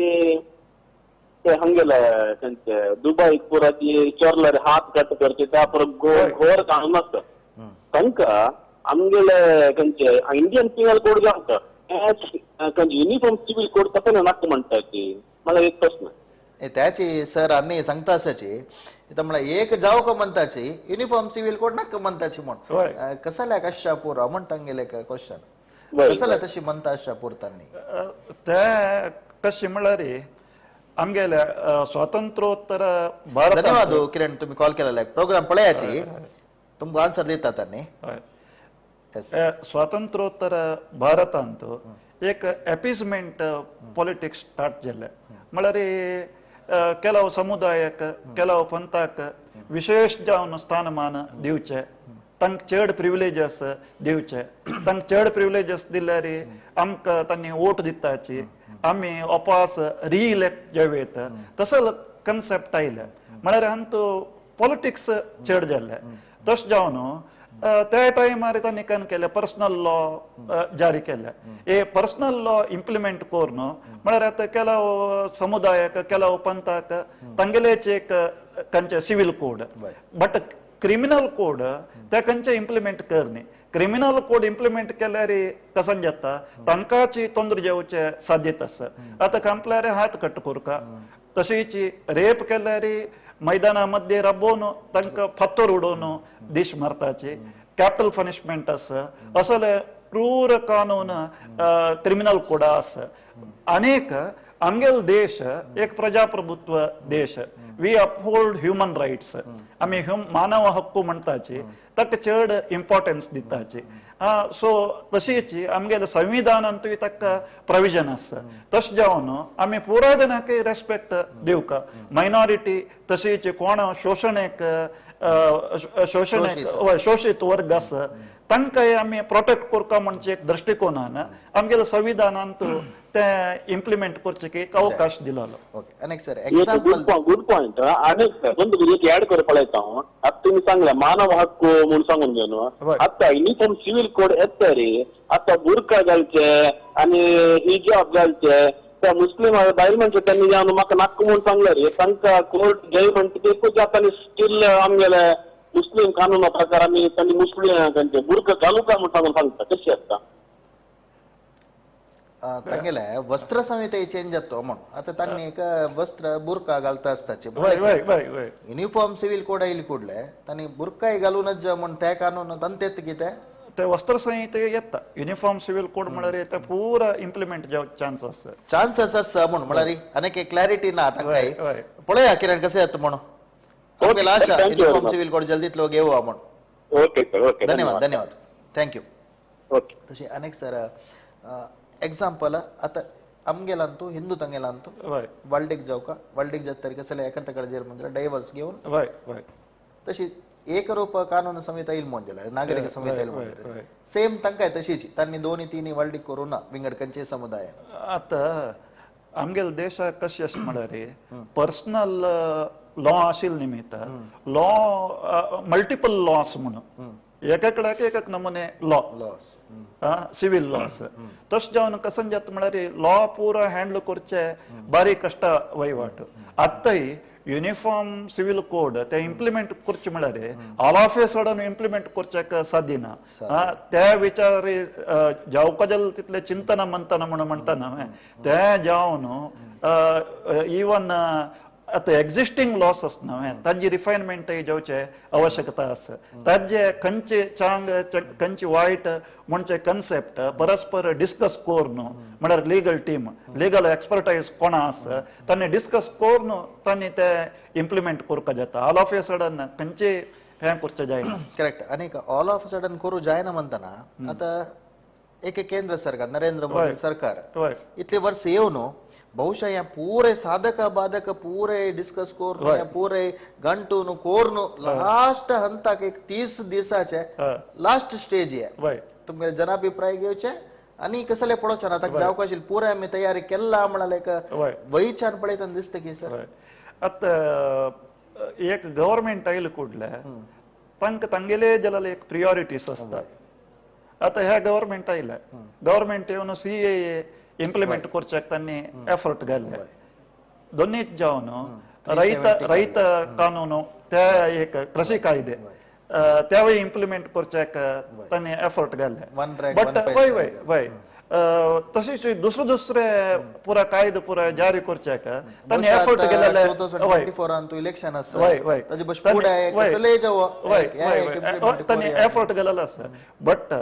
ते हांगेले खंयचे दुबय पुराची चोरल्यार हात कट करचे त्या परत घोर कानून आसता. तांकां आमगेले खंयचे इंडियन पिनल कोड जो आसता खंयचे युनिफॉर्म सिव्हिल कोड कसं नाका म्हणटा ती मला एक प्रश्न. त्याची सर आनी सांगता आसाची म्हळ्यार एक जावक म्हणताची युनिफॉर्म सिव्हिल कोड नाका म्हणताची म्हण कसल्या कशा पुरा म्हण तांगेले क्वेश्चन कसल्या तशी म्हणता आशा पुरतांनी ते कशी म्हळ्यार आमगेल्या स्वातंत्र्योत्तर भारत. धन्यवाद किरण, तुम्ही कॉल केलेला प्रोग्राम पळयाची तुमकां आन्सर दिता तांणी. स्वातंत्र्योत्तर भारतांत एक एपिजमेंट पॉलिटिक्स स्टार्ट जालें. म्हळ्यार ಕೆಲವು समुदायाक ಕೆಲವು पंथाक विशेष जावन स्थानमान दिवचे, तांकां चड प्रिविलेजस दिवचे. तांकां चड प्रिविलेजस दिल्यार आमकां तांणी वोट दिताची, आमी वापस रिइलेक्ट जावं तसो कन्सेप्ट आयले. म्हळ्यार हांतू पॉलिटिक्स चड जाल्लें. तशें जावन त्या टायमार तांणी कन केलें पर्सनल लॉ जारी केले. हे पर्सनल लॉ इम्प्लिमेंट करून म्हळ्यार आतां ಕೆಲವು समुदायाक ಕೆಲವು पंथाक तांगेलेच एक खंयचे civil code, but criminal code ते खंयचे इम्प्लिमेंट करनी. क्रिमिनल कोड इम्प्लिमेंट केल्यार कसन जाता तांकांची तोंदर जावचे साध्यता आसा. आतां कांपल्यार हात कट करका, तशीच रेप केल्यार मैदानामध्ये राबोवन तांकां फातर उडोवन दीस मारताची, कॅपिटल पनिशमेंट आसा. असले क्रूर कानून क्रिमिनल कोडा आसा. अनेक आमगेलो देश एक प्रजाप्रभुत्व देश, we uphold human rights, आमी मानव हक्कू म्हणटाची ताका चड इम्पॉर्टन्स दिताची. सो तशीच आमगेले संविधानांतूय ताका प्रोविजन आसा. तशें जावन आमी पुरा जनाक रेस्पेक्ट दिवका. मायनॉरिटी तशीच कोण शोशणेक शोशणेक शोशीत वर्ग आसा तांकांय आमी प्रोटेक्ट करता म्हणजे एक दृश्टिकोनान आमगेले संविधानांत ते इम्प्लिमेंट करचे एक अवकाश दिलो. ओके, अनेक सर एक्झाम्पल गुड पॉइंट. अनेक ಒಂದು एक ऍड कर पळयता हांव. आतां तुमी सांगले मानव हक्क म्हणून सांगून घेवन आतां युनिफॉर्म सिव्हिल कोड येता रे, आतां बुरका घालचे आनी हिजाब घालचे त्या मुस्लिम बायल मनशां त्यांनी जावन म्हाका नाका म्हणून सांगले रे, तांकां कोर्ट जय म्हणटा ते जाता स्टील आमगेले मुस्लिम कानूना प्रकार आमी तांणी मुस्लिम तांचे बुरका घालू काय म्हणून सांगून सांगता कशी आसता. तांगेले वस्त्र संहिता चेंज जातो म्हणून आता तांणी एक वस्त्र बुरका घालता आसताचे युनिफॉर्म सिव्हिल कोड आयली कुडले तांणी बुरकाय घालूनच म्हण ते कानून तांतेत कितें ते वस्त्र संहिते येता. युनिफॉर्म सिव्हिल कोड म्हळ्यार ते पुरा इम्प्लिमेंट जावचे चान्स आसा. चान्स आसा म्हण म्हळ्यार आनीक क्लॅरिटी ना तांकां. पळया किरण कशें येता म्हणून आमगेलो आशा युनिफॉर्म सिव्हिल कोड जल्दीतलो घेवया म्हणून. ओके सर, ओके, धन्यवाद धन्यवाद, thank you. Okay, तशें अनेक सर एक्झाम्पल आता आमगेलांतू हिंदू तांगेलांतू वाल्डीक जावका, वाल्डीक जाता कसले एका जेर म्हणजे डायवर्स घेवन तशी एकरूप कानून संहिता येईल म्हणून जाल्यार नागरिक संहिता येईल म्हणून सेम तांकां तशीच तांणी दोनी तिनी वाल्डीक करूं ना विंगड खंयचे समुदाय. आतां आमगेले देशाक कशें अशें म्हळ्यार पर्सनल लॉ आशिल्ले निमित्त लॉ मल्टिपल लॉस म्हणून एका एक नमुने लॉ सिव्हिल लॉस तशें जावन कसन जाता म्हळ्यार लॉ पुरा हँडल करचे बारीक कश्ट वहिवाट. आतांय युनिफॉर्म सिव्हिल कोड ते इम्प्लिमेंट करचे म्हळ्यार all of a sudden implement करच्याक साध्य ना. त्या विचार जावका जाल्यार तितले चिंतन मंथन म्हणून म्हणटा ना ते जावन इवन आतां एक्झिस्टींग लॉस आसना ताजी रिफायनमेंट जावचे आवश्यकता आसा. ताजे खंयचे चांग खंयचे वायट म्हणचे कन्सेप्ट परस्पर डिस्कस करून म्हळ्यार लिगल टीम लिगल एक्सपर्टायज कोणा आसा तांणी डिस्कस करून तांणी ते इम्प्लिमेंट करपाक जाता. ऑल ऑफ ए सडन खंयचे हें करचें जायना. करेक्ट. आनी ऑल ऑफ सडन करूं जायना म्हणटना आतां एक केंद्र सरकार नरेंद्र मोदी सरकार इतले वर्स येवन ಬಹುಶಃ या पूरे साधक बाधक पूरे डिस्कस करून पूरे गंटून कोरून लास्ट हंताक एक 30 दिसाचे लास्ट स्टेज हे तुमगे जनाभिप्राय घेवचे आनी कसले पळोवचे ना आतां जावंक आशिल्लें पुरे आमी तयारी केला म्हळ्यार एक वयच्यान पळयतना दिसता की सर आतां एक गव्हर्मेंट आयले कुडले तांकां तांगेले जाल्यार एक प्रियोरिटीज आसता. आतां ह्या गव्हर्मेंट आयले गव्हर्मेंट येवन CAA implement करच्याक तांणी एफर्ट घाल्ले दोन्हीच जावन रैत रैत कानून त्या एक कृषी कायदे त्यावय इम्प्लिमेंट करच्याक तांणी एफर्ट घाल्ले. बट वय वय वय तशीच दुसरे दुसरे पुरा कायदे पुरा जारी करच्याक तांणी एफर्ट केलेले. 2024 इलेक्शन आसा वय वय तांणी एफर्ट केलेलो आसा. बट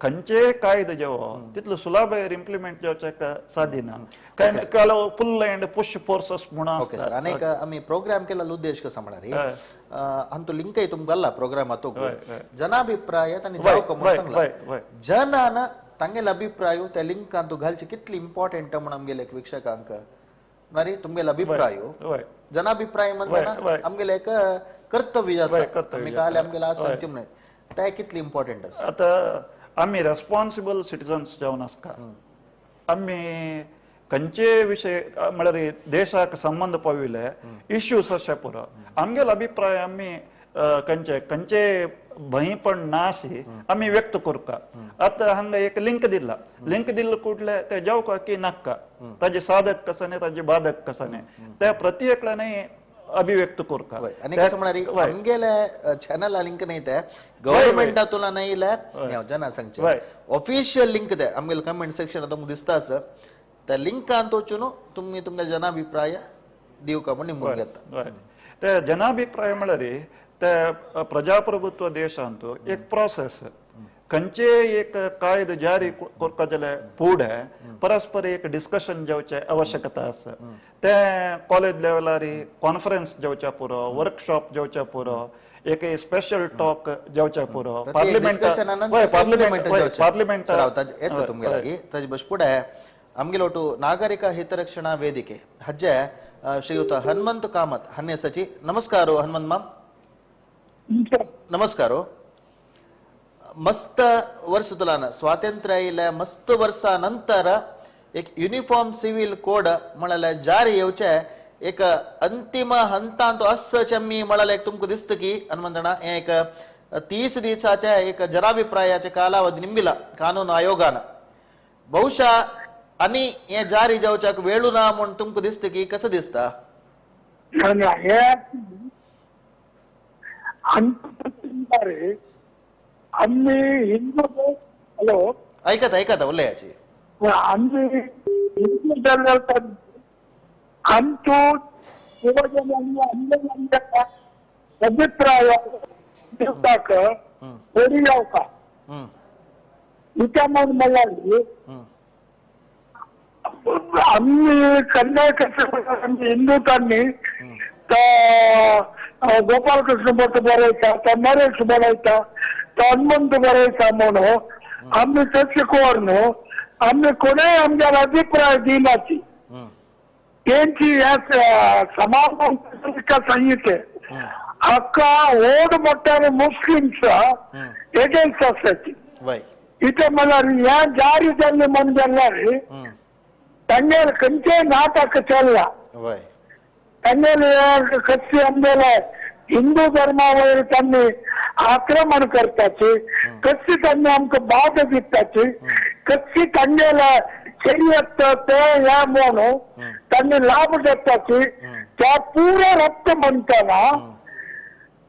खंयचे कायदे जेवो तितलो सुलाभायर इम्प्लिमेंट जावच्याक साध्य ना. पुल अँड पुश फोर्सस म्हणून ओके सर. आनी एक आमी प्रोग्राम केला उद्देश कसो म्हळ्यार हांतू लिंकय तुमकां घाल्ला प्रोग्रामातूक जनाभिप्राय आनी जावक म्हणून सांगला जनान तांगेले अभिप्राय त्या लिंकान तूं घालचे कितली इम्पॉर्टंट म्हण आमगेले एक वीक्षकांक म्हळ्यार तुमगेले अभिप्राय जनाभिप्राय म्हणटा आमगेले एक कर्तव्य जाता आमी काल आमगेले आसा सांगचें म्हणून ते कितली इम्पॉर्टंट आसा. आतां आमी रेस्पॉन्सिबल सिटिजन्स जावन आसता आमी खंयचे विशय म्हळ्यार देशाक संबंद पाविल्ले इश्यूज अशे पुरो आमगेलो अभिप्राय आमी खंयचे खंयचे भंयपण नाशी आमी व्यक्त करता. आतां हांगा एक लिंक दिला लिंक दिल्ले कुडले ते जावका की नाका ताजे साधक कसने ताजे बाधक कसने त्या प्रति एकल्याने अभिव्यक्त करता. आनी कसं म्हळ्यार आमगेले चॅनल लिंक नाही ते गव्हर्मेंटा तुला नाही जना सांगचे ऑफिशियल लिंक ते आमगेले कमेंट सेक्शन तुमकां दिसता आसा त्या लिंकान वचून तुमी तुमगे जनाभिप्राय दिवका म्हण निमून घेता. ते जनाभिप्राय म्हळ्यार ते प्रजाप्रभुत्व देशांत एक प्रोसेस खंयचे एक कायदे जारी करपा जाल्यार फुडें परस्पर एक डिस्कशन जावचें आवश्यकता आसा. ते कॉलेज लेवलार कॉन्फरन्स जावच्या पुरो वर्कशॉप जावच्या पुरो एक स्पेशल टॉक जावच्या पुरो पार्लिमेंट पार्लिमेंट पार्लिमेंट येता तुमगे लागीं ताजे बस फुडें आमगेलो टू नागरिक हितरक्षणा ವೇದಿಕೆ हज्जे ಶ್ರೀಯುತ ಹನುಮಂತ ಕಾಮತ್ ಹನ್ನೆ ಸಚಿ. ನಮಸ್ಕಾರ ಹನುಮಂತ್ ಮಾಮ್. ನಮಸ್ಕಾರ. मस्त वर्स तुलान स्वातंत्र्य आयिल्लें मस्त वर्सा नंतर एक युनिफॉर्म सिव्हिल कोड म्हळ्यार जारी येवचे एक अंतिम हंतांत असचें मी म्हळ्यार एक तुमकां दिसता की हनुमंतणा हें एक 30 दिसाचे एक जनाभिप्रायाचे कालावधी निमिला कानून आयोगान ಬಹುಶಃ आनी हें जारी जावच्याक वेळू ना म्हूण तुमकां दिसता की कसं दिसता? आम्ही हिंदू हॅलो ऐकत ऐकत उलयाची आम्ही हिंदू जाल्यार आमचो अभिप्राय दिवपाक बरी जावका इत्या म्हूण म्हणल्यार आम्ही कर्नाटक हिंदुतांनी गोपालकृष्ण भट बरयता, तो नरेश बरयता, तो हनुमंत बरयता म्हणून आम्ही तशें कर न्हू आमी कोणेय आमच्या अभिप्राय दिनाची तेंची ह्या समाज संहिते हाका व्हड मोठ्यान मुस्लिम्स एगेन्स्ट आसाची. इथे म्हणल्यार ह्या जारी जाल्ले म्हण जाल्यार तांगेले खंयचेय नाटक चल्ला तांगेले कशी आमगेले हिंदू धर्मा वयर तांणी आक्रमण करताची, कशी तांणी आमकां बाद दिताची, कशी तांगेल्या शर्यत ते ह्या म्हणून तांणी लाभ घेताची, त्या पुरो रक्त म्हणताना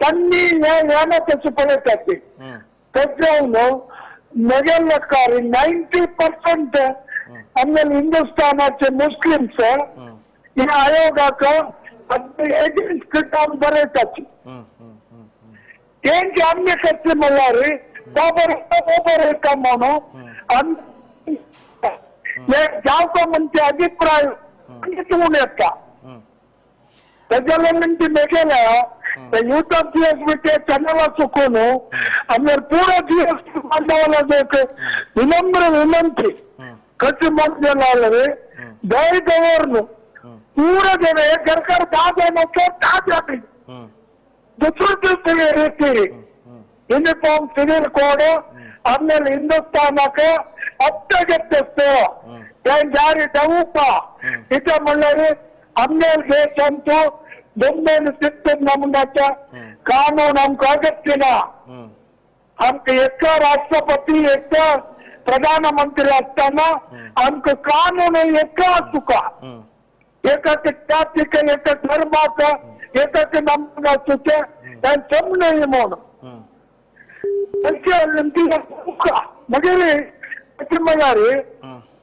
त्यांनी ह्या तशें पळयताची. तशें म्हगेल्या कारी 90% आमगेले हिंदुस्थानाचे मुस्लिम्स ह्या आयोगाक एगेन्स्ट जावन बरयताची. तेंचे आमगे करचे म्हणल्यार तो बरयता तो बरयता म्हणून जावका म्हणचे अभिप्राय तूं येता. तेज्या ती मेगेल्या यूट्यूब जीएसबी चॅनल चुकून आमगे पुरो जीएसटी बांधवाला एक विनम्र विनंती कशी म्हण जाल्यार दय दवरून पूरा जण हे सरकार 10 जण 10 जाती दुसरी ರೀತಿ ಯೂನಿಫಾರ್ಮ್ ಸಿವಿಲ್ ಕೋಡ್ ಆಮೇಲೆ ಹಿಂದೂಸ್ತಾನಕ್ಕೆ ಅತ್ಯಗತ್ಯಸ್ತು ಜಾರಿ ದೌಪ ಇತ म्हणल्यार आमगेल देशांतू दोन ಸಿಕ್ತು ನಮ್ಗಾಚ ಕಾನೂನು आमकां अगत्य ना. आमकां एका राष्ट्रपती एका प्रधानमंत्री असताना आमकां कानून एका आसूका, एका जातीक एका धर्माक एकाक नमून समजून म्हणून मगेर म्हणल्यार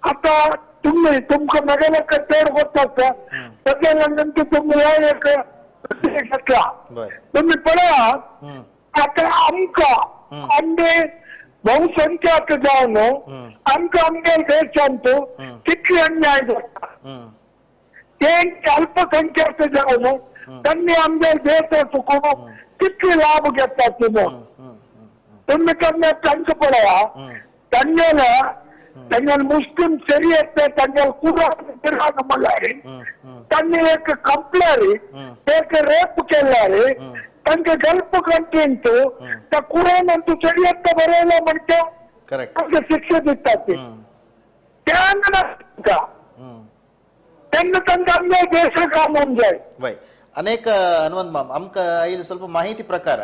आतां तुमी तुमकां म्हगेले चड गोत आसा तशें नंतर तुमी हे एक घेतला तुमी पळया. आतां आमकां आमगे बहुसंख्याक जावन आमकां आमगे देशांत कितली अन्याय जाता, ते अल्पसंख्याक जावन त्यांनी आमगे देश चुकून कितली लाभ घेतात म्हणून तुम्ही त्यांना तांकां पळया. तांगेल्या तांगेले मुस्लिम शरियत तांगेले कुरान म्हणल्यार तांणी एक कंपल्यार एक रेप केल्यार तांकां गल्फ कंट्रींत त्या कुरान शरियत बरयला म्हणजे तांकां शिक्षा दितात. तेन्ना तेन्ना तांकां आमगे देश कामून जाय. ಅನೇಕ ಹನುಮಂತ್ ಮಾಮ್ ಆಮ್ಕ ಇಲ್ಲಿ ಸ್ವಲ್ಪ ಮಾಹಿತಿ ಪ್ರಕಾರ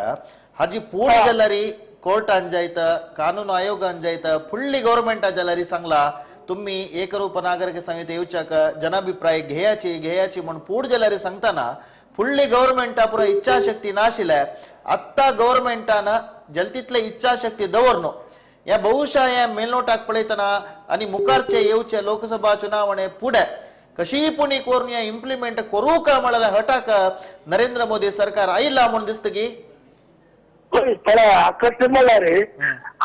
ಹಾಜಿ ಪೂರ್ಣ ಜಲ್ಲರಿ ಕೋರ್ಟ್ ಅಂಜಾಯ್ತ, ಕಾನೂನು ಆಯೋಗ ಅಂಜಾಯ್ತ, ಫುಳ್ಳಿ ಗೌರ್ಮೆಂಟ್ ಜಲ್ಲರಿ सांगला तुम्ही एकरूप नागरिक संहिता येवच्याक जनाभिप्राय घेयाची घेयाची म्हणून पूड जल्यारी सांगताना फुडली गव्हर्मेंटा पुरा इच्छाशक्ती नाशिल्ले. आत्ता गव्हर्मेंटान जलतीतले इच्छाशक्ती दवरनो ह्या बहुशा ह्या मेलनोटाक पळयतना आनी मुखारचे येवचे लोकसभा चुनावणे फुडें कशी पुणी करून ह्या इम्प्लिमेंट करूं काय म्हळ्यार हटाक नरेंद्र मोदी सरकार आयला म्हूण दिसता की पळया कशें म्हणल्यार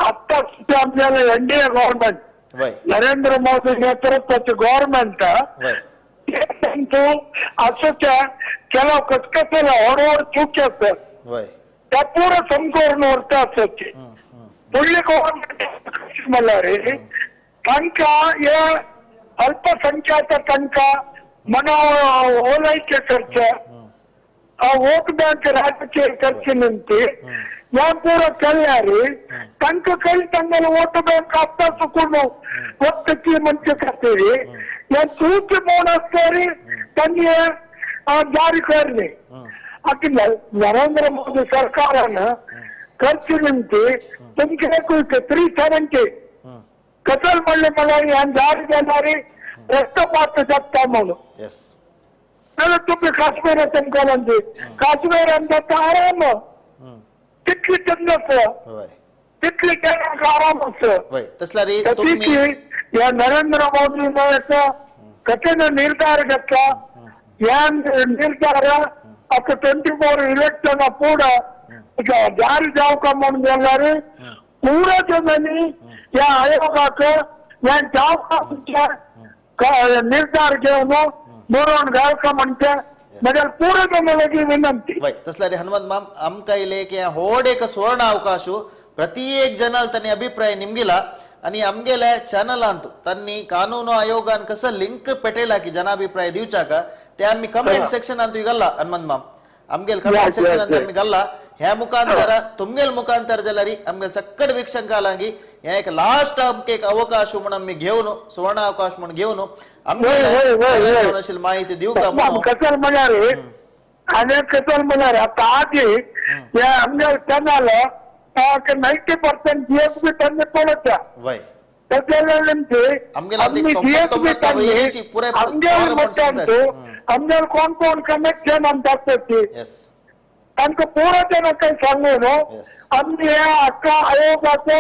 आत्तां सुद्दां आमगेलें एनडीए गव्हर्मेंट नरेंद्र मोदी नेतृत्वाचे गव्हर्मेंट असं ಕೆಲವು ಕಸ್ಕಸೆಲ್ಲ ಹೊರವರ್ ಚೂಕಿ आसत त्या पुरो समकरून व्हरता आसत. फुडली गव्हर्मेंट कशें म्हणल्यार तांकां हे अल्पसंख्याक तांकां मना ओलायके करचे, वोट बँक राजकीय करचे निमती ह्या पुरो केल्यार तांकां कळी तांगेले वोट बँक आसता चुकून वतची म्हणचे खातीर ह्या चूक म्हूण आसल्यार तांणी जारी करणे. आतां नरेंद्र मोदी सरकारान करचे निमती तुमचे 370 कसल म्हणले म्हणल्यार ह्या जारी जाल्यार रक्तपात जाता म्हणून. जाल्यार तुमी काश्मीर तुमकां म्हणजे काश्मीरान जाता आराम, तितली चंद आसा तितली केन्ना आराम आसा. ह्या नरेंद्र मोदी कठीण निर्धार घेतला. ह्या निर्धार आतां 24 इलेक्शन पूरा जारी जावका म्हणून जाल्यार पुरो जणांनी ह्या आयोगाक ह्या जावका निर्धार घेवन बरोवन घालका म्हणचे म्हज्या पुरो जणांची विनंती. तसल्यार हनुमंत माम आमकां इले की होड एक सुवर्ण अवकाश ಪ್ರತಿ ಜನಾಲ್ ತನ್ನ ಅಭಿಪ್ರಾಯ ನಿಮ್ಗಿಲ್ಲ आणि आमगेले चॅनलांत त्यांनी कानून आयोगान कसं लिंक पेटेल की जनाभिप्राय दिवचाक ते आमी कमेंट सेक्शन गल्ला हनुमंत माम आमगेल कमेंट सेक्शन आमी गल्ला ह्या मुखांतर तुमगेल मुखांतर जाल्यार आमगेल सक्कड वीक्षकांक ह्या एक लास्ट आमकां एक अवकाश म्हणून आमी घेवन सुवर्ण अवकाश म्हणून घेवन आमगेल माहिती दिवका म्हणून. कसल म्हणल्यार आनी कसल म्हणल्यार आतां आदी ह्या आमगेल चॅनल 90% जीएसबी त्यांनी पळोवच्या आमगेल कोण कोण कनेक्शन आमकां आसता तांकां पुरो तें काही सांगू न्हू. आमी हे हक्क आयोगाचो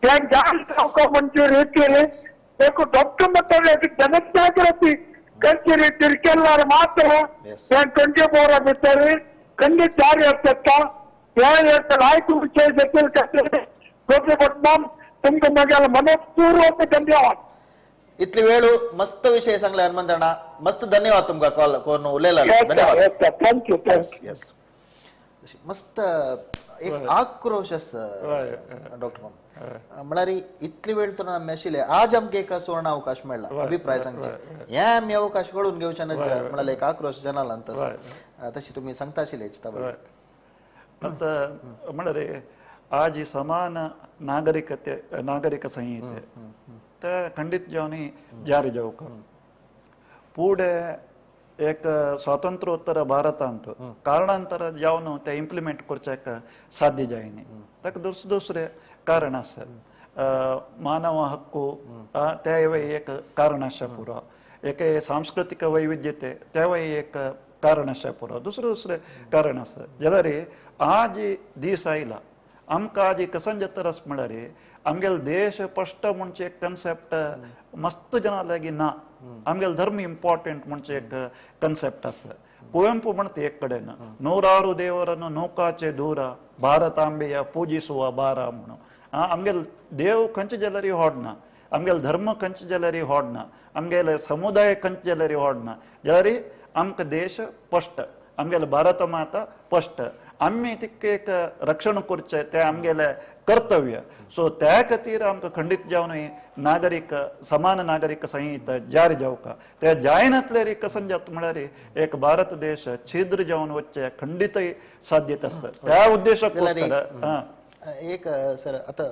हे जाण जावका म्हणजे रीतीन एक डॉक्टर एक जनजागृती करची रीतीन केल्यार मात्र हे 24 भितर खंडीत जारी आसता. हे एक लायक विशय देखील गोपी भट तुमकां म्हगेलो मनपूर्वक धन्यवाद. इतली वेळ मस्त विषय सांगले हनुमंत अण्णा, मस्त धन्यवाद तुमकां कॉल करून उलयला. धन्यवाद. Thank you. Yes मस्त एक आक्रोश आसा डॉक्टर माम. म्हळ्यार इतली वेळ तर आमी आशिल्ले आज आमकां एक सुवर्ण अवकाश मेळ्ळा अभिप्राय सांगचे, हे आमी अवकाश घडून घेवचे म्हळ्यार एक आक्रोश जनालांत तशी तुमी सांगता आशिल्ले. आतां म्हळ्यार आज ही समान नागरिकते नागरिक संहिते ते खंडीत जावन जारी जावंक फुडें एक स्वातंत्र्योत्तर भारतांत कारणांतर जावन ते इम्प्लिमेंट करच्याक साध्य जायना. ताका दुसरें दुसरें कारण आसा. मानव हक्कू तेवय एक कारण आसा पुरो, एक सांस्कृतीक वैविध्यते तेवय एक कारण आसा पुरो, दुसरें दुसरें कारण आसा. जाल्यार आज दीस आयला आमकां आज कसन जाता आसा म्हळ्यार आमगेलो देश स्पश्ट म्हणचे एक कन्सेप्ट मस्त जनां लागीं ना. आमगेलो धर्म इम्पॉर्टंट म्हणचे एक कन्सेप्ट आसा. कुवेंपू म्हणटा एक कडेन नूराರು ದೇವರನ್ನು ನೌಕಾಚೆ ದೂರ ಭಾರತಾಂಬೆಯ ಪೂಜಿಸುವ ಬಾರ म्हणून. आमगेलो देव खंयचे जाल्यार होडना, आमगेलो धर्म खंयचे जाल्यार होडना, आमगेले समुदाय खंयचे जाल्यार होडना, जाल्यार आमकां देश स्पश्ट, आमगेलो भारत माता स्पश्ट, आमी तिका एक रक्षण करचें तें आमगेलें कर्तव्य. सो त्या खातीर आमकां खंडीत जावन नागरीक समान नागरीक संहिता जारी जावका. ते जायनातल्यार कसन जाता म्हळ्यार एक भारत देश छिद्र जावन वचचें खंडीतय साध्यता आसा. त्या उद्देशाक एक सर आतां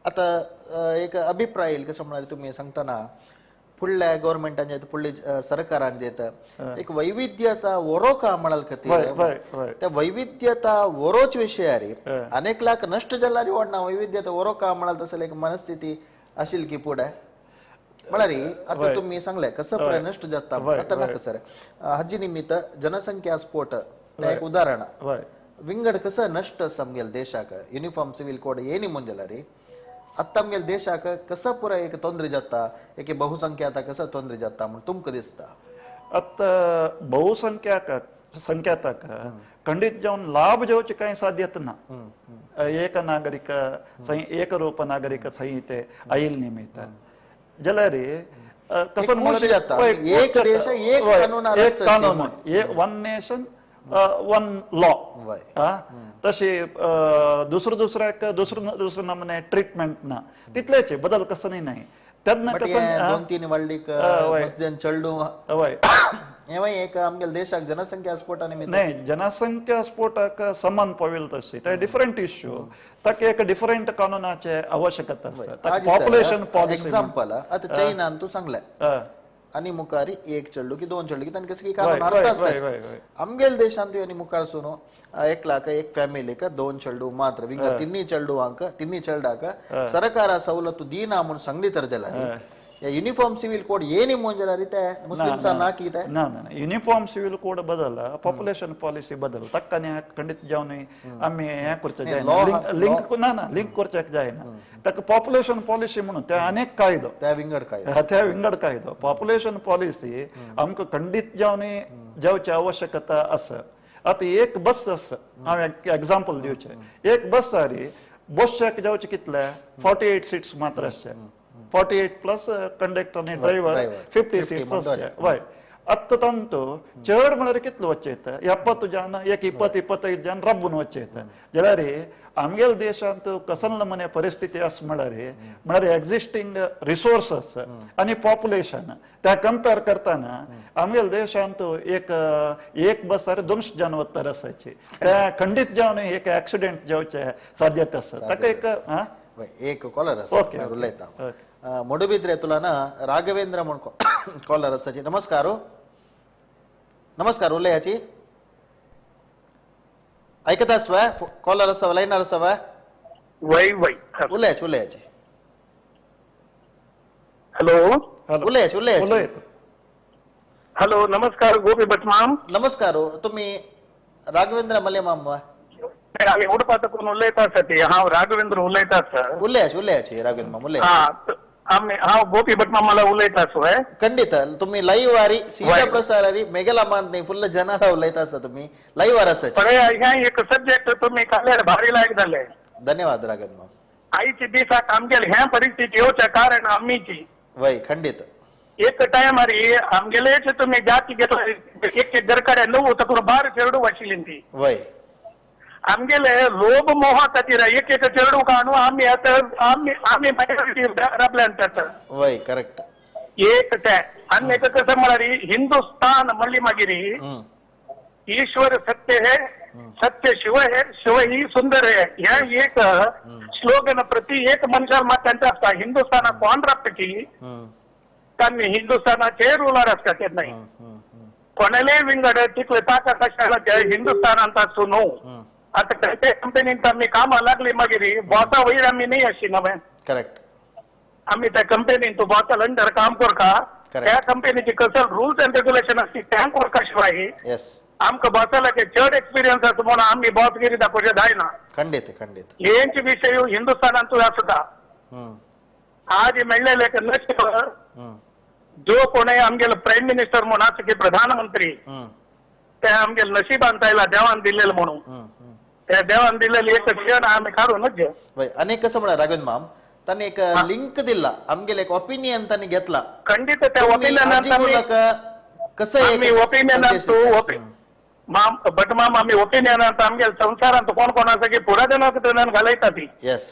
आतां एक अभिप्राय येईल कसं म्हळ्यार तुमी सांगतना फुडल्या गव्हर्मेंटान जे फुडल्या सरकारान जे एक वैविध्यता वरोका म्हणाल खातीर त्या वैविध्यता वरोच विशयार अनेक लाख नष्ट जाल्यार वाडना वैविध्यता वरोका म्हणाल तसं एक मनस्थिती आशिल्ली की फुडें म्हळ्यार आतां तुमी सांगलें कसं पुराय नष्ट जाता आतां नाका सर हाजी निमित्त जनसंख्या स्फोट तें एक उदाहरण विंगड कसं नष्ट आमगेल्या देशाक युनिफॉर्म सिव्हिल कोड येनी म्हूण जाल्यार आतां आमगेल्या देशाक कसं पुराय एक तोंदरे जाता एक बहुसंख्याता कसं तोंदरे जाता म्हूण तुमकां दिसता? आतां बहुसंख्याक संख्याताक खंडीत जावन लाभ जावचे कांय साध्यता ना. एक नागरीक एकरूप नागरीक संहिते आयिल्ले निमित्त जाल्यार कसं एक देश एक कानून एक कानून वन नेशन वन लॉ तशी दुसरं दुसऱ्याक दुसरं दुसरं नमुने ट्रिटमेंट ना तितलेच बदल कसं नाही तेन्ना कसं दोन तीन व्हडलीक चेडू हें एक आमगेल्या देशाक जनसंख्या स्फोटा निमित्त नाही जनसंख्या स्फोटाक समान पाविल तशी ते डिफरंट इश्यू ताका एक डिफरंट कानूनाचे आवश्यकता आसा. पॉप्युलेशन पॉलिसी एक्झाम्पल आतां चैनान तूं सांगलें आनी मुखार एक चेडू की दोन चेडू की तांकां कसली कानून हाडटा आसता. आमगेल्या देशांत आनी मुखार सुनो 1 लाख एक फॅमिलीक 2 चेडू मात्र विंगड तिन्ही चेडवांक तिन्ही चेडाक सरकारा सवलत दिना म्हूण सांगली तर जाल्यार युनिफॉर्म सिव्हिल कोड येनी म्हूण जाल्यार ते मुस्लिम्सा ना की ते ना ना युनिफॉर्म सिव्हिल कोड बदल पॉप्युलेशन पॉलिसी बदल ताका खंडीत जावन आमी हें करचें जायना लिंक ना ना लिंक करच्याक जायना. ताका पॉप्युलेशन पॉलिसी म्हणून त्या अनेक कायदो त्या विंगड कायदो त्या विंगड कायदो पॉप्युलेशन पॉलिसी आमकां खंडीत जावन जावची आवश्यकता आसा. आतां एक बस आसा हांवें एग्जाम्पल दिवचें एक बस आरी बसच्याक जावचें कितले 48 सीट्स मात्र आसचे 48 प्लस कंडक्टर आनी ड्रायव्हर 50 सीट्स आसचे. वय आतां तांतू चड म्हळ्यार कितलो वचचे येता 70 जन एक 20 25 जन रब्बून वचचे येता. जाल्यार आमगेल्या देशांत कसन नमुने परिस्थिती आसा म्हळ्यार म्हळ्यार एक्झिस्टींग रिसोर्सस आनी पॉप्युलेशन त्या कंपेर करतना आमगेल्या देशांत एक एक बसार 200 जन वतर आसाची त्या खंडीत जावन एक एक्सिडेंट जावचे साध्यता आसा. ताका एक एक कॉलर आसा उलयता मोडुबिद्रे तुला ना राघवेंद्र म्हूण कॉलर आसाची. नमस्कार नमस्कार उलयाची आयकता आसवा कॉलर आसा लायनार आसा वा? वय वय उलयाच उलयाची. हॅलो उलयाच उलयाच. हॅलो नमस्कार गोपी भट माम. नमस्कार, तुम्ही राघवेंद्र मले माम वा? आम्ही उडपा कोण उलयता आसा ती. हांव राघवेंद्र उलयता आसा. उलयाच उलयाची राघवेंद्र माम उलयाच. आम्ही हांव गोपी भट मामाला उलयता आसो. खंडित तुम्ही लाईव्ह आरी सीधा प्रसार आरी मेगेला मान नाही फुल्ल जनाला उलयता आसा तुम्ही लाईव्ह आर आसा. ह्या एक सब्जेक्ट तुम्ही काल्यार भारी लायक जाले. धन्यवाद राघवेंद्र माम. आयचे दिसाक आमगेले ह्या परिस्थिती येवच्या कारण आमीची. वय खंडित एक टायमार आमगेलेच तुम्ही जाती घेतला एक एक घरकडे णव तकून बार चेरडू आशिल्ली ती. वय आमगेले लोभ मोहा खातीर एक एक चेरडू काणू आमी आतां आमी आमी मायनॉरिटी राबल्यान आतां. वय करेक्ट. एक ते आनी एक कसं म्हळ्यार हिंदुस्थान म्हणली मागीर ईश्वर सत्य है, सत्य शिव है, शिव ही सुंदर है, ह्या एक स्लोगन प्रति एक मनशान मात्यांचे आसता. हिंदुस्थानाक कोण राबता की तांणी हिंदुस्थानाचे रुलर आसता तेन्नाय कोणालेय विंगड तितले ताका कशाला हिंदुस्थानांत आसूं न्हू. आतां खंयच्या कंपनींत आमी कामां लागली मागीर बॉसा वयर आमी न्ही अशी नवें. करेक्ट. आमी त्या कंपनीन तूं बॉसा अंडर काम करता त्या कंपनीची कसल रुल्स अँड रेग्युलेशन आसती त्या करता शिवाय आमकां बॉसाला चड एक्सपिरियन्स आसा म्हणून आमी बॉसगिरी दाखोवचें जायना. खंडित खंडित. हेंच विशय हिंदुस्थानांतूय आसता. आज मेळ्ळेले नशीब जो कोणय आमगेलो प्रायम मिनिस्टर म्हणून आसा की प्रधानमंत्री ते आमगेले नशिबान आयला देवान दिल्लेले म्हणून त्या देवान दिल्लेले एक क्षण आमी काडूनच. आनी कसं म्हळ्यार राघवेंद्र माम तांणी एक लिंक दिला आमगेले एक ओपिनियन तांणी घेतला. खंडित त्या ओपिनियनान कसं आमी ओपिनियनान माम भट माम आमी ओपिनियनान आमगेले संवसारांत कोण कोण आसा की पुरा जनाक घालयता ती. येस.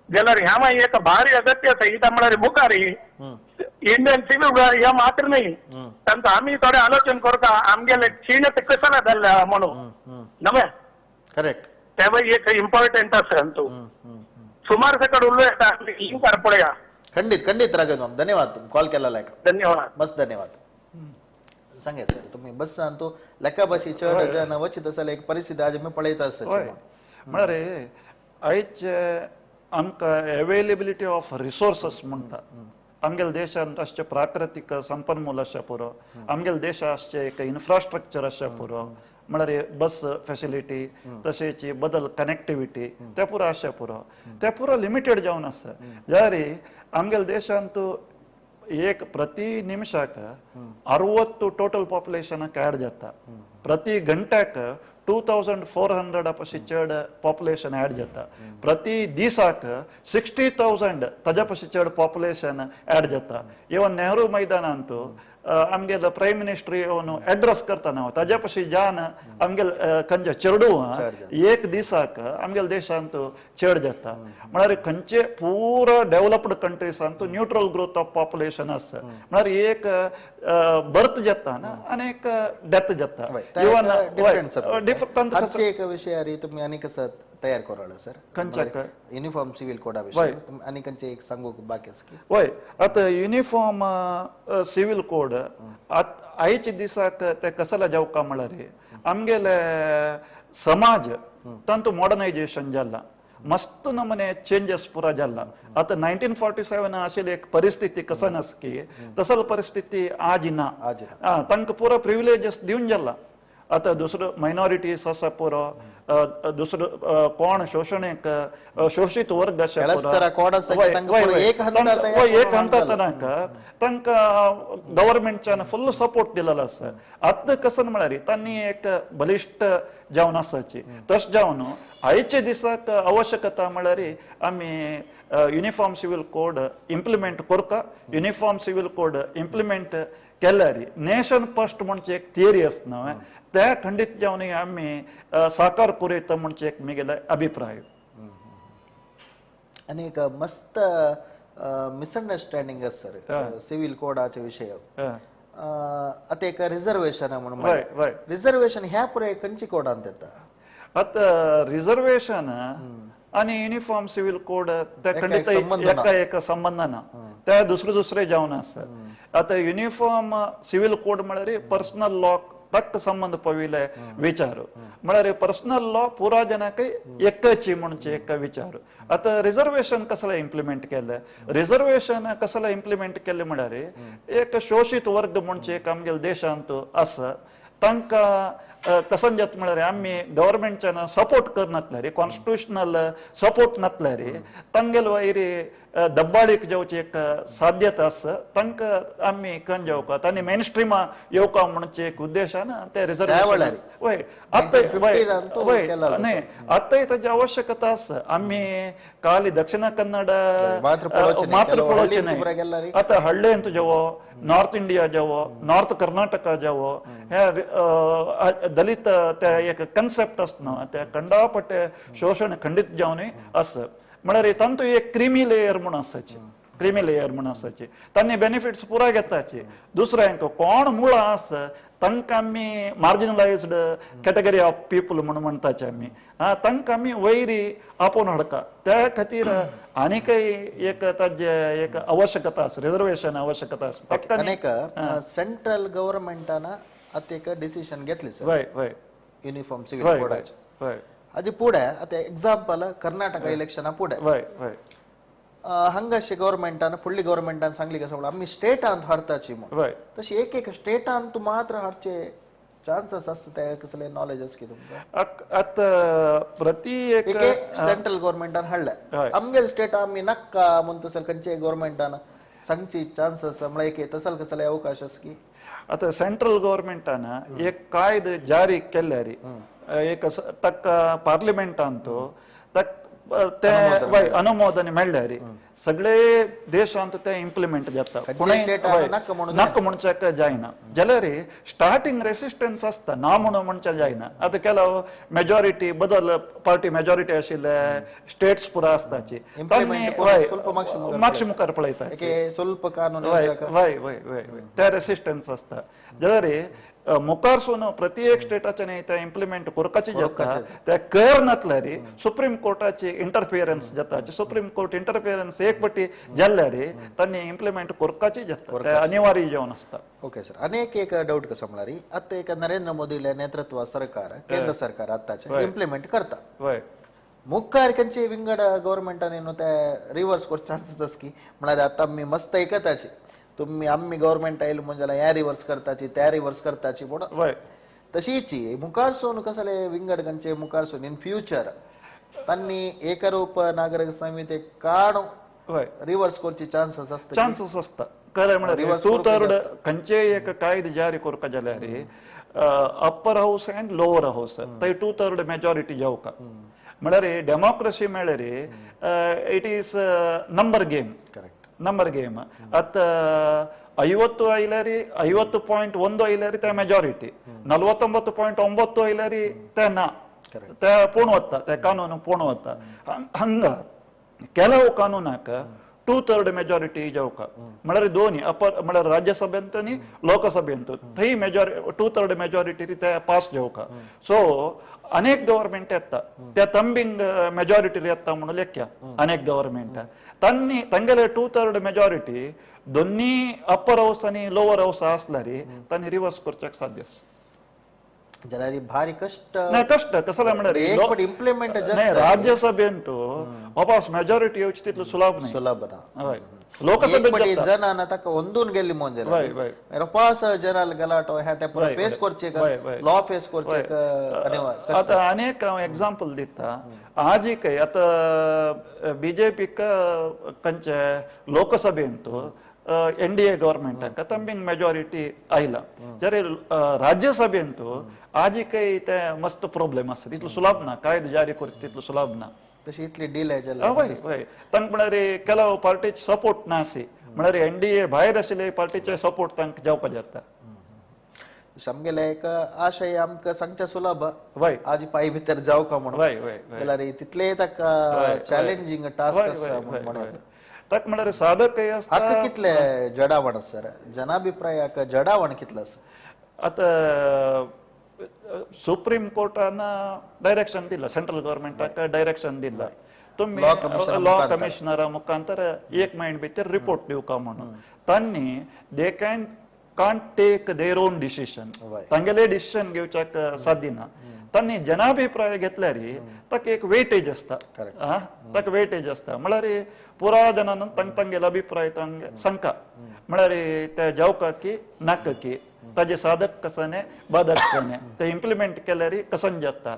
जाल्यार ह्या एक भारी अगत्य आसा. इता म्हळ्यार मुखार इंडियन सिव्हिल ह्या मात्र न्ही तांकां आमी थोडे आलोचन करता आमगेले क्षीण कसं जाल्ले म्हणून नवें. करेक्ट. तेवय एक इम्पॉर्टंट आसा तूं सुमार सकट उलयता लिंकार पळया. खंडित खंडित राघवेंद्र माम धन्यवाद कॉल केला लायक. धन्यवाद. बस धन्यवाद. सांगे सर तुम्ही बस सांगतो लेखा भाशी चड जन वचित आसा एक परिस्थिती आज आमी पळयता आसा. म्हळ्यार आयचे आमकां एवेलेबिलिटी ऑफ रिसोर्सस म्हणटा आमगेले देशांत आसचे प्राकृतीक संपन्मूल आसचे पुरो, आमगेले देशा आसचे एक इन्फ्रास्ट्रक्चर आसचे पुरो, म्हळ्यार बस फेसिलिटी तशेंच बदल कनेक्टिविटी ते पुरो आसचे पुरो, ते पुरो लिमिटेड जावन आसा. जाल्यार आमगेले देशांत एक प्रति निमिषाक 60 टोटल पॉप्युलेशनाक ऍड जाता, प्रति घंट्याक 2400 पशी चड पॉप्युलेशन ऍड जाता, प्रति दिसाक 60,000 ताज्या पशी चड पॉप्युलेशन ऍड जाता. इवन नेहरू मैदानांत आमगेलो प्रायम मिनिस्टर येवन एड्रेस करतना ताज्या पशी जान आमगेल खंयचे चेडू एक दिसाक आमगेले देशांत चड जाता. म्हळ्यार खंयचे पुरो डेव्हलप्ड कंट्रीसांत न्यूट्रल ग्रोथ ऑफ पॉप्युलेशन आसा, म्हळ्यार एक बर्थ जाता ना आनी एक डेथ जाता. इवन एक विशय तुमी आनी कसं तयार करालो सर खंयच्या युनिफॉर्म सिव्हिल कोडा विशय आनी खंयचे एक सांगू बाकी आसा की? वय आतां युनिफॉर्म सिव्हिल कोड आयच्या दिसाक ते कसला जावका म्हळ्यार आमगेले समाज तांतू मॉडर्नायजेशन जाला, मस्त नमने चेंजेस पुरा जाला. आतां 1947 आशिल्ली एक परिस्थिती कसन आसा की तसल परिस्थिती आज ना. तांकां पुरो प्रिविलेजेस दिवन जाला. आतां दुसरो मायनॉरिटीज आसा पुरो, दुसरो कोण शोशणेक शोशीत वर्ग आसा एक हंता तांकां गव्हर्मेंटच्यान फुल सपोर्ट दिलेलो आसा. आतां कसं म्हळ्यार तांणी एक बलिश्ट जावन आसाची तशें जावन आयच्या दिसाक आवश्यकता म्हळ्यार आमी युनिफॉर्म सिव्हिल कोड इम्प्लिमेंट करता. युनिफॉर्म सिव्हिल कोड इम्प्लिमेंट केल्यार नेशन फर्स्ट म्हणजे एक थियरी आसता न्हय, त्या खंडीत जावन आमी साकार करूं म्हणजे एक म्हगेलो अभिप्राय. आनी एक मस्त मिसअंडरस्टँडींग आसा सर सिव्हिल कोडाचे विशय. आतां एक रिजर्वेशन म्हणून रिजर्वेशन ह्या पुराय खंयच्या कोडांत येता? आतां रिजर्वेशन आनी युनिफॉर्म सिव्हिल कोड त्या खंडीत एका एक संबंद ना, त्या दुसरे दुसरे जावन आसा. आतां युनिफॉर्म सिव्हिल कोड म्हळ्यार पर्सनल लॉ तक्क संबंध पविले विचार म्हळ्यार पर्सनल लॉ पुरा जनाक एकची म्हणचे एक विचार. आतां रिजर्वेशन कसलें इम्प्लिमेंट केलें, रिजर्वेशन कसलें इम्प्लिमेंट केलें म्हळ्यार एक शोशीत वर्ग म्हणचे एक आमगेले देशांत आसा तांकां कसं जाता म्हळ्यार आमी गव्हर्मेंटच्यान सपोर्ट करनातल्यार, कॉन्स्टिट्युशनल सपोर्ट नातल्यार तांगेले वयर दब्बाळीक जावची एक साध्यता आसा, तांकां आमी खंय जावका तांणी मेन स्ट्रिमा येवका म्हणचे एक उद्देशान ते रिजर्वेशन. वय आतां वय न्हय आतांय ताजी आवश्यकता आसा. आमी काली दक्षिण कन्नड मात्र पळोवचें न्हय, आतां हळ्ळेंत जावो, नॉर्थ इंडिया जावो, नॉर्थ कर्नाटका जावो, हे दलित ते एक कन्सेप्ट आसता न्हू ते खंडापटे शोशण खंडीत जावन आसा. म्हळ्यार तांतू एक क्रिमी लेयर म्हूण आसाची, क्रिमी लेयर म्हूण आसाची, तांणी बेनिफिट्स पुराय घेताची. दुसऱ्यांक कोण मुळां आसा तांकां आमी मार्जिनलायज्ड कॅटेगरी ऑफ पीपल म्हूण म्हणटाचे आमी, तांकां आमी वयरी आपोवन हाडका. त्या खातीर आनीकय एक ताजे एक आवश्यकता आसा, रिजर्वेशन आवश्यकता आसा. अनेक सेंट्रल गव्हर्मेंटान आतां एक डिसिजन घेतली सर, वय वय युनिफॉर्म सिव्हिल कोडाचे. वय हाजे फुडें आतां एग्जाम्पल कर्नाटका इलेक्शना फुडें वय वय हांगाशे गव्हर्मेंटान फुडली गव्हर्मेंटान सांगली कसं म्हणून आमी स्टेटान हाडताची म्हणून, तशी एक एक स्टेटान तूं मात्र हाडचे चान्सेस आसता ते कसले नॉलेज आसा की तुमकां? आतां प्रति एक सेंट्रल गव्हर्मेंटान हाडल्या, आमगेले स्टेट आमी नाका म्हूण तसले खंयचे गव्हर्मेंटान सांगची चान्सेस म्हळ्यार एक तसल कसले अवकाश आसा की आतां सेंट्रल गव्हर्मेंटान एक कायदे जारी केल्यार एक ताका पार्लिमेंटान तो ते अनुमोदन मेळ्ळ्यार सगळे देशांत ते इम्प्लिमेंट जाता. नाका म्हणच्याक जायना जाल्यार स्टार्टिंग रेसिस्टन्स आसता, ना म्हणून म्हणच्या जायना. आतां ಕೆಲವು मेजॉरिटी बदल पार्टी मेजॉरिटी आशिल्ले स्टेट्स पुरा आसताची मातशे मुखार पळयता वय वय वय वय ते रेसिस्टन्स आसता. जाल्यार मुखारसून प्रति एक स्टेटाच्यान ते इम्प्लिमेंट करपाची जाता, ते कर नातल्यार सुप्रीम कोर्टाची इंटरफियरन्स जाता. सुप्रीम कोर्ट इंटरफियरन्स एक पटी जाल्यार तांणी इम्प्लिमेंट करपाची जाता, ते अनिवार्य जावन आसता. ओके सर, अनेक एक डाऊट कसं म्हळ्यार आतां एक नरेंद्र मोदीले नेतृत्व सरकार केंद्र सरकार आतांचे इम्प्लिमेंट करता, वय मुखार खंयचे विंगड गव्हर्मेंटान न्हू ते रिवर्स करचे चान्सीस आसा की म्हळ्यार आतां आमी मस्त ऐकताची तुम्ही आम्ही गव्हर्मेंट आयल म्हणजे ह्या रिवर्स करताची त्या रिवर्स करताची पूण तशीच मुखारसून कसले विंगड खंयचे मुखारसून इन फ्युचर तांणी एकरूप नागरिक संहिते काड रिवर्स करची चान्सेस आसता, चान्सेस आसता. खरें म्हळ्यार टू थर्ड खंयचेय एक कायदे जारी करपा जाल्यार upper house and lower house थंय टू थर्ड मेजॉरिटी जावका. म्हळ्यार डेमोक्रेसी म्हळ्यार it is number game, number game. आतां 50 आयल्यार 50.1 आयल्यार ते मेजॉरिटी, 49.9 आयल्यार ते ना, ते पूर्ण वता, ते कानून पूर्ण वता. हांगा ಕೆಲವು ಕಾನೂನಾಕ 2/3 मेजॉरिटी जावका, म्हळ्यार दोन्ही अपर म्हळ्यार राज्यसभेंत आनी लोकसभेंत थंय 2/3 मेजॉरिटी ते पास जावका. सो अनेक गव्हर्मेंट येता त्या तंबिंग मेजॉरिटी येता म्हणून लेख्या अनेक गव्हर्मेंट तांणी तांगेले 2/3 मेजॉरिटी दोन्ही अपर हाऊस आनी लोअर हाऊस आसल्यार तांणी रिवर्स करच्याक साध्य आसा. जाल्यार भारी कष्ट नाही, कष्ट कसले म्हळ्यार इम्प्लिमेंट नाही राज्यसभेंत वापस मेजॉरिटी येवची तितलो सुलभ नाही, सुलभ ना. हय, लोकसभेत जनान ताका अंदून गेल्ली म्हणजे रपास जनाल गलाटो ह्या ते फेस करचे, लॉ फेस करचे. आतां अनेक हांव एग्जाम्पल दिता. आजीकय आतां बीजेपीक खंयचे लोकसभेंत एनडीए गव्हर्मेंटाक तंबींग मेजॉरिटी आयला, जाल्यार राज्यसभेंत आजीकय ते मस्त प्रॉब्लेम आसा, तितलो सुलभ ना, कायदो जारी करता तितलो सुलभ ना. तशी इतली डील आहे जाल्यार हय हय तांकां म्हळ्यार ಕೆಲವು पार्टीचे सपोर्ट ना आसी, म्हळ्यार एनडीए भायर आशिल्ले पार्टीचे सपोर्ट तांकां जावपा जाता. आमगेले एक आशय आमकां सांगच्या सुलभ वय आज पाय भितर जावका म्हणून वय वय जाल्यार तितले ताका चॅलेंजींग टास्क आसा म्हणून ताका म्हळ्यार साधक आसता. हाका कितले जडावण आसा सर, जनाभिप्रायाक जडावण कितलें आसा? आतां सुप्रीम कोर्टान डायरेक्शन दिला, सेंट्रल गव्हर्मेंटाक डायरेक्शन दिला, तुम्ही लॉ कमिशनरा मुखांतर एक म्हयन्या भितर रिपोर्ट दिवका म्हणून. तांणी they can can't take their own decision, तांगेले डिसिशन घेवच्याक साध्य ना. तांणी जनाभिप्राय घेतल्यार ताका एक वेटेज आसता, ताका वेटेज आसता. म्हळ्यार पुरा जनान तांगेले अभिप्राय तांगे सांगका, म्हळ्यार ते जावका की नाका की ताजे साधक कसने बाधक कने ते इम्प्लिमेंट केल्यार कसन जाता,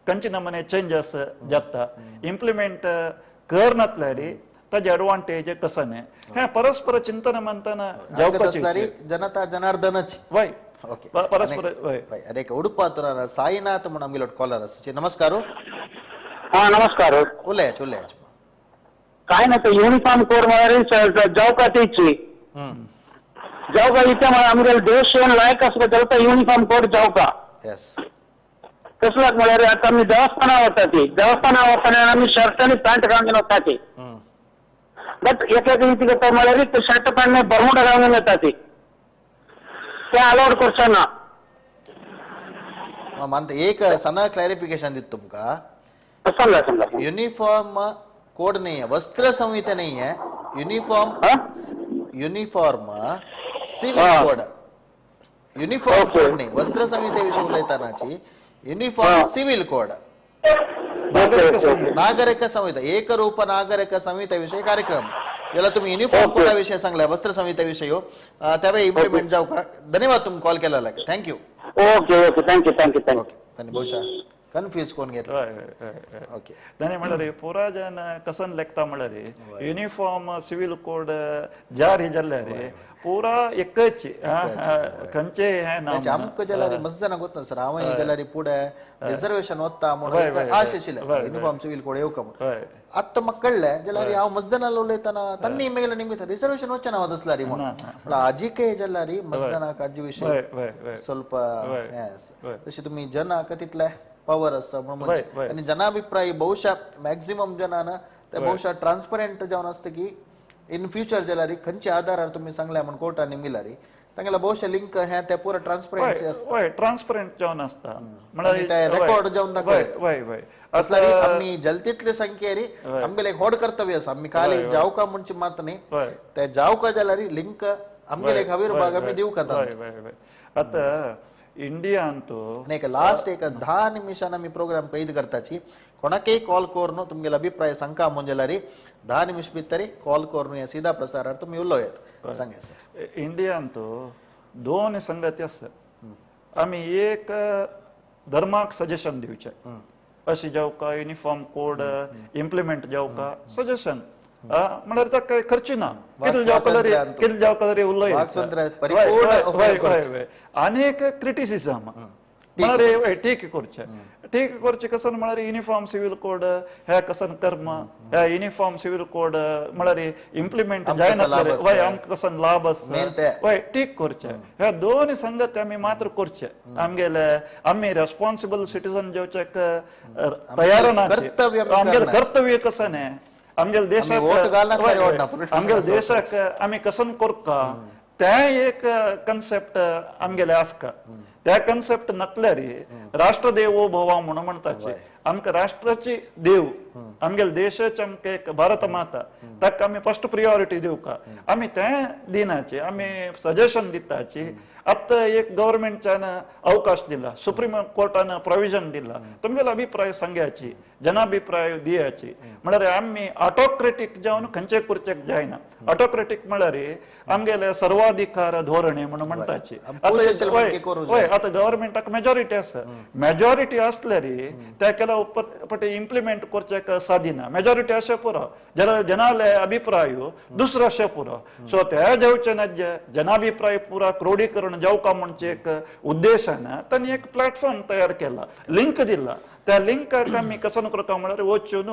खंयचे नमने चेंजस जाता, इम्प्लिमेंट करनातल्यार ताजे एडवांटेज कसने, हे परस्पर चिंतन मंथन जावपाची जनता जनार्दनच. वय ओके, परस्पर वय. अरे उडुपातुरान साईनाथ म्हणून आमगेलो कॉलर आसा. नमस्कार. हा नमस्कार. उलयाच उलयाच. काय ना ते युनिफॉर्म कोड म्हळ्यार जावका तेची जावका इथे म्हळ्यार आमगेले देश येवन लायक आसता जावका युनिफॉर्म कोड जावका. येस. कसलाक म्हळ्यार आतां आमी देवस्थाना वता ती देवस्थाना वतना आमी शर्ट आनी पॅन्ट घालून वता ती, बट एक एक रीती करता म्हळ्यार ते शर्ट पॅन्ट बरमुडा घालून येता ती, ते अलाउड करचो ना. मानता एक सना क्लॅरिफिकेशन दित तुमका. समजा समजा यूनिफॉर्म कोड नहीं है, वस्त्र संहिता नहीं है, uniform uniform civil code, uniform code नहीं, वस्त्र संहिते विषयी उलयतानाची युनिफॉर्म सिव्हिल कोड, नागरिक संहिता, एकरूप नागरिक संहिता विषयी कार्यक्रम. याला तुम्ही युनिफॉर्म कोडा विषयी सांगला, वस्त्र संहिता विषयी त्यावेळी इम्प्लिमेंट जाऊ का. धन्यवाद तुम्ही कॉल केला. Thank you. Okay okay thank you thank you thank you. Okay, त्यांनी बहुशः कन्फ्यूज कोण घेतला. ओके. ताणें म्हळ्यार पुरा जन कसन लेखता म्हळ्यार युनिफॉर्म सिव्हिल कोड जारी जाल्यार पुरा एकच खंयचे हें ना. आमकां जाल्यार मस्त जाणां गोत ना सर, हांव जाल्यार फुडें रिजर्वेशन वता म्हणून आश आशिल्लें युनिफॉर्म सिव्हिल कोड येवका म्हणून. आतां म्हाका कळ्ळें जाल्यार हांव मस्त जाणां उलयतना तांणी मेगेले निमित्त रिजर्वेशन वचचें ना तसल्यार म्हणून. म्हळ्यार आजिकय जाल्यार मस्त जाणांक हाजे विशय ಸ್ವಲ್ಪ तशें तुमी जनाक तितले पावर आसा म्हणून आनी जनाभिप्राय बहुशा मॅक्झिमम जनान ते बहुशा ट्रान्सपरंट जावन आसता की इन फ्युचर जाल्यार खंयच्या आधारार तुमी सांगल्या म्हण कोर्टान निमिल्यार तांगेला बहुशा लिंक हें ते पुरा ट्रान्सपरन्सी आसता. वय ट्रान्सपरंट जावन आसता म्हळ्यार रेकॉर्ड जावन दाखयता. वय वय असल्यार आमी जनतेतले संख्येर आमगेलें एक व्हड कर्तव्य आसा. आमी खाली जावका म्हणचे मात न्ही, ते जावका जाल्यार लिंक आमगेले एक हवीर भाग आमी दिवका. आतां इंडियांत एक लास्ट एक 10 निमिषान आमी प्रोग्राम कैद करताची. कोणाकय कॉल करून तुमगेलो अभिप्राय सांगका म्हूण जाल्यार 10 निमिष भितर कॉल करून हे सीधा प्रसारार तुमी उलोवं येता. सांगा सर. इंडियांत दोन संगती आसा. आमी एक धर्माक सजेशन दिवचें, अशें जावका युनिफॉर्म कोड इम्प्लिमेंट जावका सजेशन, म्हळ्यार ताका खर्च ना, कितले जावका तरी उलोवं. आनी एक क्रिटिसिजम म्हळ्यार टीक करचें, टीक करचें कसन म्हळ्यार युनिफॉर्म सिव्हिल कोड हे कसन कर्म, हे युनिफॉर्म सिव्हिल कोड म्हळ्यार इम्प्लिमेंट जायना वय आमकां कसन लाभ आसा वय टीक करचें. ह्या दोन संगती आमी मात्र करचें. आमगेले आमी रेस्पॉन्सिबल सिटीजन जेवच्याक तयार ना, आमगेलें कर्तव्य कसन हें आमगेले देशाक, आमगेले देशाक आमी कसन करता तें एक कन्सेप्ट आमगेले आसका. त्या कन्सेप्ट नसल्यार राष्ट्रदेवो भवा म्हणून म्हणताचे आमकां राष्ट्राची देव, आमगेले देशाचे आमकां एक भारत माता, ताका आमी फर्स्ट प्रियोरिटी दिवका. आमी तें दिनाचे, आमी सजेशन दिताची. आतां एक गव्हर्मेंटच्यान अवकाश दिला, सुप्रीम कोर्टान प्रोविजन दिला, तुमगेलो अभिप्राय सांगयाची, जनाभिप्राय दियाची. म्हळ्यार आमी ऑटोक्रेटीक जावन खंयचे करचेक जायना. ऑटोक्रेटीक म्हळ्यार आमगेले सर्वाधिकार धोरणे म्हणून म्हणटाची. हय, आतां गव्हर्मेंटाक मेजॉरिटी आसा, मेजॉरिटी आसल्यार त्या केला पटे इम्प्लिमेंट करचेक सादिना. मेजॉरिटी अशें पुरो जाल्यार जनाले अभिप्राय दुसरो अशें पुरो. सो ते जावचे ना, जनाभिप्राय पुरा क्रोडीकरण जावका म्हणचे एक उद्देशान तांणी एक प्लॅटफॉर्म तयार केला, लिंक दिला. त्या लिंकाक आमी कसन करता म्हळ्यार वचून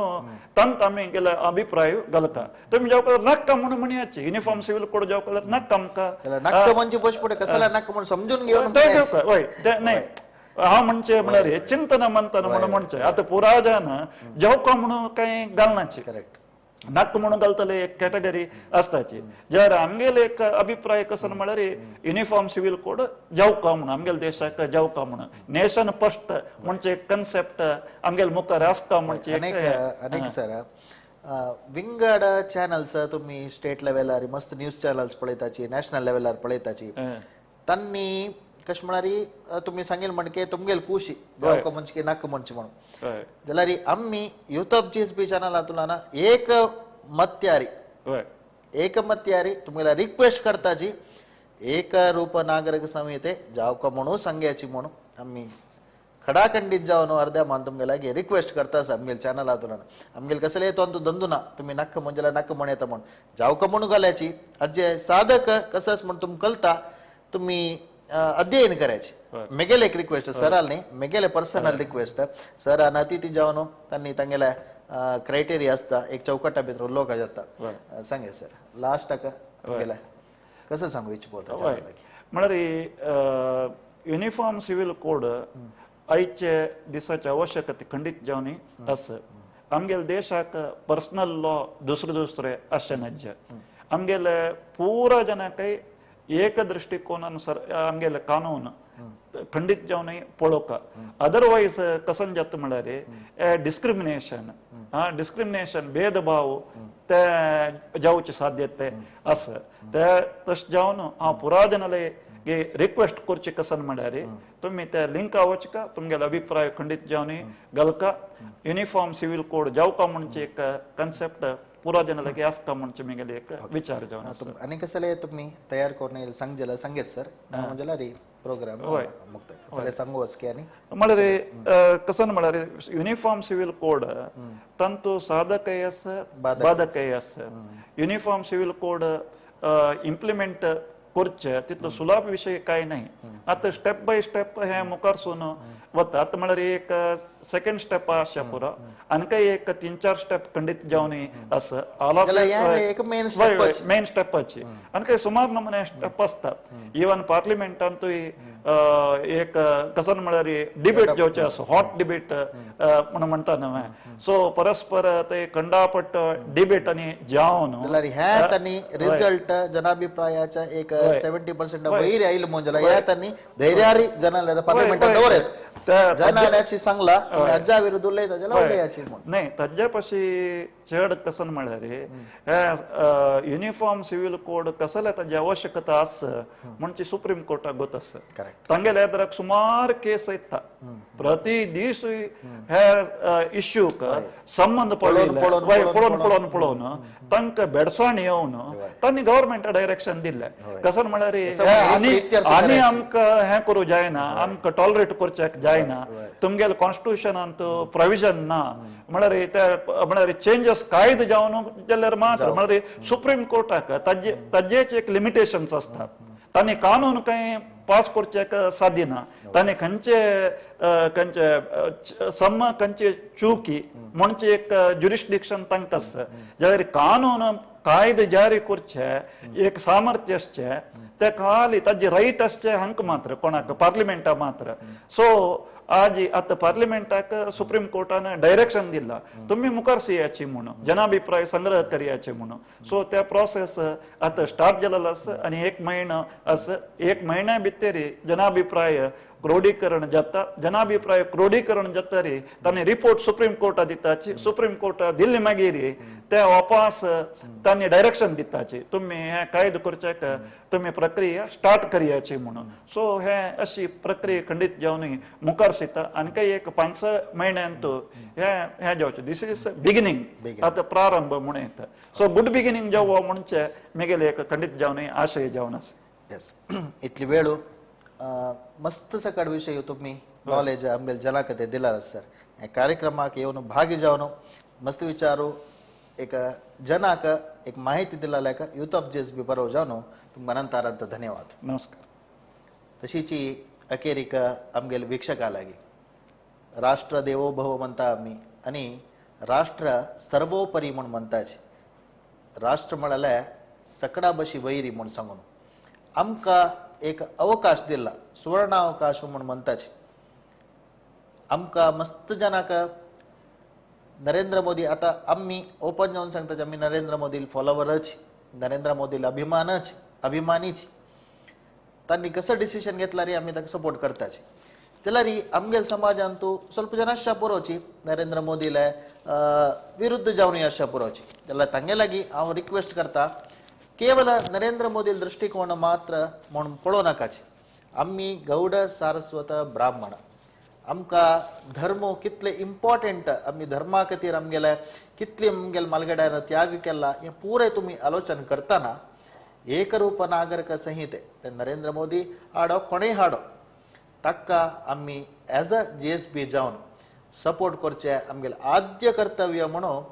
तांकां आमी गेले अभिप्राय घालता. तुमी जावका नाका म्हणून म्हणयाचे युनिफॉर्म सिव्हिल कोड जावका नाका आमकां नाका म्हणजे बस कसला नाका म्हणून समजून घेवन वय न्हय. हांव म्हणचे म्हळ्यार चिंतन मंथन म्हणून म्हणचे आतां पुरा जाण जावका म्हणून कांय घालनाचे, करेक्ट नाक म्हणून घालतले एक कॅटेगरी आसताची. जर आमगेले एक अभिप्राय कसो म्हळ्यार युनिफॉर्म सिव्हिल कोड जावका म्हणून आमगेले देशाक जावका म्हणून नेशन फर्स्ट म्हणजे कन्सेप्ट आमगेले मुखार आसता म्हणजे. अनेक सर विंगड चॅनल्स तुम्ही स्टेट लेवलार मस्त न्यूज चॅनल्स पळयताची, नॅशनल लेवलार पळयताची. तांणी कशें म्हळ्यार तुमी सांगेल म्हणके तुमगेल कुशी जावका म्हणचे नाका म्हणचे म्हणून जाल्यार आमी युथ ऑफ जीएसबी चॅनलांतल्यान एक मत्यारी एकमत्यारी तुमगेला रिक्वेस्ट करताची एक रूप नागरिक संहिते जावका म्हणून सांग्याची म्हणून आमी खडाखंडीत जावन अर्द्या मान तुमगे लागीं रिक्वेस्ट करता आसा आमगेल चॅनलांतल्यान. आमगेल कसले तो धंदो ना तुमी नाका म्हण जाल्यार नाका म्हण येता म्हण जावका म्हणून घाल्याची आजे साधक कसं म्हण तुमकां कळटा तुमी अध्ययन करायचे. मेगेले एक रिक्वेस्ट सराल न्ही, मेगेले पर्सनल रिक्वेस्ट सर आनी अतिथी जावन तांणी तांगेले क्रायटेरिया आसता एक चौकटा भितर लोक जाता. सांगे सर लास्टाक आमगेले कसं सांगू इच्छिता म्हळ्यार युनिफॉर्म सिव्हिल कोड आयचे दिसाची आवश्यकता खंडीत जावन आसा. आमगेले देशाक पर्सनल लॉ दुसरे दुसरे आसचे नाज्य. आमगेले पुरा जनाकय एक दृष्टिकोनानुसार आमगेले कानून खंडीत जावन पळोवका. अदरवायज कसन जाता म्हळ्यार डिस्क्रिमिनेशन डिस्क्रिमिनेशन भेदभाव ते जावचे साध्यते आसा. ते तशें जावन हांव पुरा जनाले रिक्वेस्ट करचे कसन म्हळ्यार तुमी त्या लिंका वचका तुमगेले अभिप्राय खंडीत जावन घालका. युनिफॉर्म सिव्हिल कोड जावका म्हणचे एक कन्सेप्ट पुरा जनाले आसता म्हणचे मेगेले एक विचार जावन आसा. आनी कसले तुमी तयार करून सांगजेला सांगेत सर जाल्यार प्रोग्राम मुक्त सांगू वचके. आनी म्हळ्यार कसन म्हळ्यार युनिफॉर्म सिव्हिल कोड तांतू साधकय आसा बाधकय आसा. युनिफॉर्म सिव्हिल कोड इम्प्लिमेंट करचे तितलो सुलभ विशय काय नाही. आतां स्टेप बाय स्टेप हे मुखारसून वता. आतां म्हळ्यार एक सेकंड स्टेप आसा पुरो आनी एक 3-4 स्टेप खंडीत जावन आसा. मेन स्टेपाची आनी काय सुमार नमुने स्टेप आसता. इवन पार्लिमेंटांतूय एक कसन म्हळ्यार डिबेट जावचे आसा, हॉट डिबेट म्हणून म्हणटा न्हय. सो परस्पर ते खंडापट डिबेट आनी जावन ह्या रिजल्ट जनाभिप्रायाच्या एक 70% वयर आयलो म्हण जाल्यार ह्या तांणी धैर्यारी जनाला पार्लिमेंटात दवरत जनाल्याशी सांगला हाज्या विरुद्ध उलयता जाल्यार उलयाची म्हण नाही. ताज्या पाशी चड कसन म्हळ्यार हे युनिफॉर्म सिव्हिल कोड कसले ताजी आवश्यकता आसा म्हणचे सुप्रीम कोर्टाक गोत आसा. तांगेले येदराक सुमार केस येता प्रति दीस हे इश्यूक संबंद पळोवन पळोवन पळोवन पळोवन तांकां भेडसाण येवन तांणी गव्हर्मेंटा डायरेक्शन दिल्लें. कसन म्हळ्यार आनी आनी आमकां हें करूं जायना, आमकां टॉलरेट करच्याक जायना, तुमगेले कॉन्स्टिट्युशनांत प्रोविजन ना म्हळ्यार ते म्हळ्यार चेंजस कायदे जावन जाल्यार मात्र म्हळ्यार सुप्रीम कोर्टाक ताजेच एक लिमिटेशन्स आसतात. तांणी कानून कांय पास करच्याक साध्य ना. तांणी खंयचे खंयचे सम खंयचे चुकी म्हणचे एक ज्युरिस्डिक्शन तांकां आसा. जाल्यार कानून कायदे जारी करचे एक सामर्थ्य आसचें ते खाली ताजे रायट आसचे हांकां मात्र कोणाक पार्लिमेंटा मात्र. सो आज आतां पार्लिमेंटाक सुप्रीम कोर्टान डायरेक्शन दिला तुमी मुखार याची म्हणून जनाभिप्राय संग्रह करयाचे म्हणून. सो त्या प्रोसेस आतां स्टार्ट जालेलो आसा आनी एक म्हयनो आसा. एक म्हयन्या भितर जनाभिप्राय क्रोडीकरण जाता. जनाभिप्राय क्रोडीकरण जातरी तांणी रिपोर्ट सुप्रीम कोर्टा दिताची. सुप्रीम कोर्टा दिल्ली मागीर ते वापस तांणी डायरेक्शन दिताची तुमी हे कायदो करच्याक तुमी प्रक्रिया स्टार्ट करयाची म्हणून. सो हे अशी प्रक्रिया खंडीत जावन मुखार शिता आनी काय एक 5-6 म्हयन्यांत हे हे जावचें. This is beginning, आतां प्रारंभ म्हणून येता. सो गुड बिगिनींग जावो म्हणचे मेगेले एक खंडीत जावन आशय जावन आसा. येस, इतली वेळ मस्त सकट विशय तुम्ही नॉलेज आमगेले जनाक ते दिला सर. ह्या कार्यक्रमाक येवन भागी जावन मस्त विचारू एक जनाक एक माहिती दिला युथ ऑफ जीएसबी बरो जावन तुमकां अनंत धन्यवाद. नमस्कार. तशीची अखेरीक आमगेले वीक्षका लागी राष्ट्र देवो भव म्हणटा आमी आनी राष्ट्र सर्वोपरी म्हूण म्हणटाची. राष्ट्र म्हळ्यार सकडा बशी वैरी म्हूण सांगून आमकां एक अवकाश दिला, सुवर्ण अवकाश म्हूण म्हणटाची. आमकां मस्त जनाक नरेंद्र मोदी आतां आमी ओपन जावन सांगता आमी नरेंद्र मोदी फॉलोवरच, नरेंद्र मोदी अभिमानच, अभिमानीच. तांणी कसो डिसिशन घेतला रे आमी ताका सपोर्ट करताची. जाल्यार आमगेल समाजान तूं स्वल्प जन आशा पुरोवची नरेंद्र मोदीले विरुद्ध जावन आशा पुरोवची. जाल्यार तांगे लागीं हांव रिक्वेस्ट करता केवल नरेंद्र मोदी दृष्टिकोण मात्र म्हूण पळोवं नाकाची. आमी गौड सारस्वत ब्राह्मण आमकां धर्म कितले इम्पॉर्टंट आमी धर्मा खातीर आमगेले कितले आमगेले मालगड्यान त्याग केला हें पुरें तुमी आलोचन करतना एकरूप नागरिक संहिते ते नरेंद्र मोदी हाडो कोणेय हाडो ताका आमी एज अ GSB जावन सपोर्ट करचें आमगेलें आद्य कर्तव्य म्हणून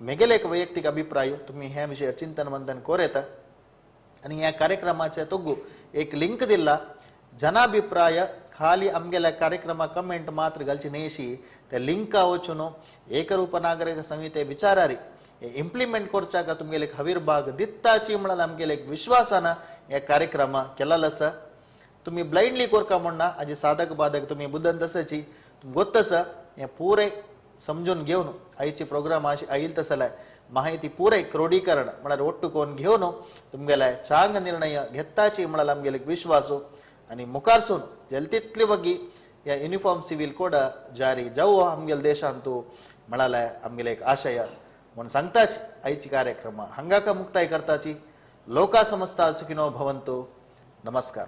मेगेले एक वैयक्तीक अभिप्राय तुमी ह्या विशयार चिंतन मंथन करूं येता. आनी ह्या कार्यक्रमाचे तोगू एक लिंक दिला जनाभिप्राय खाली आमगेल्या कार्यक्रमा कमेंट मात्र घालची न्हयशी त्या लिंका वचून एकरूप नागरिक संहिते विचारारी इम्प्लिमेंट करच्याक तुमगेले एक हवीरभाग दित्ताची म्हळ्यार आमगेले एक विश्वासान ह्या कार्यक्रमा केलेलो आसा. तुमी ब्लायंडली कोरका म्हणना हाजी साधक बाधक तुमी बुद्दंत आसाची गोत्त आसा हें पुरें समजून घेवन आयची प्रोग्राम आयल तसले माहिती पुरें क्रोडीकरण म्हळ्यार ಒಟ್ಟು कोन घेवन तुमगेले चांग निर्णय घेताची म्हळ्यार आमगेले एक विश्वास आनी मुखारसून जलतितले वगी ह्या युनिफॉर्म सिव्हिल कोड जारी जावं आमगेले देशांतू म्हळ्यार आमगेले एक आशय म्हूण सांगताच आयची कार्यक्रम हांगाका मुक्ताय करताची. लोका समस्ता सुखिनो भवंतु. नमस्कार.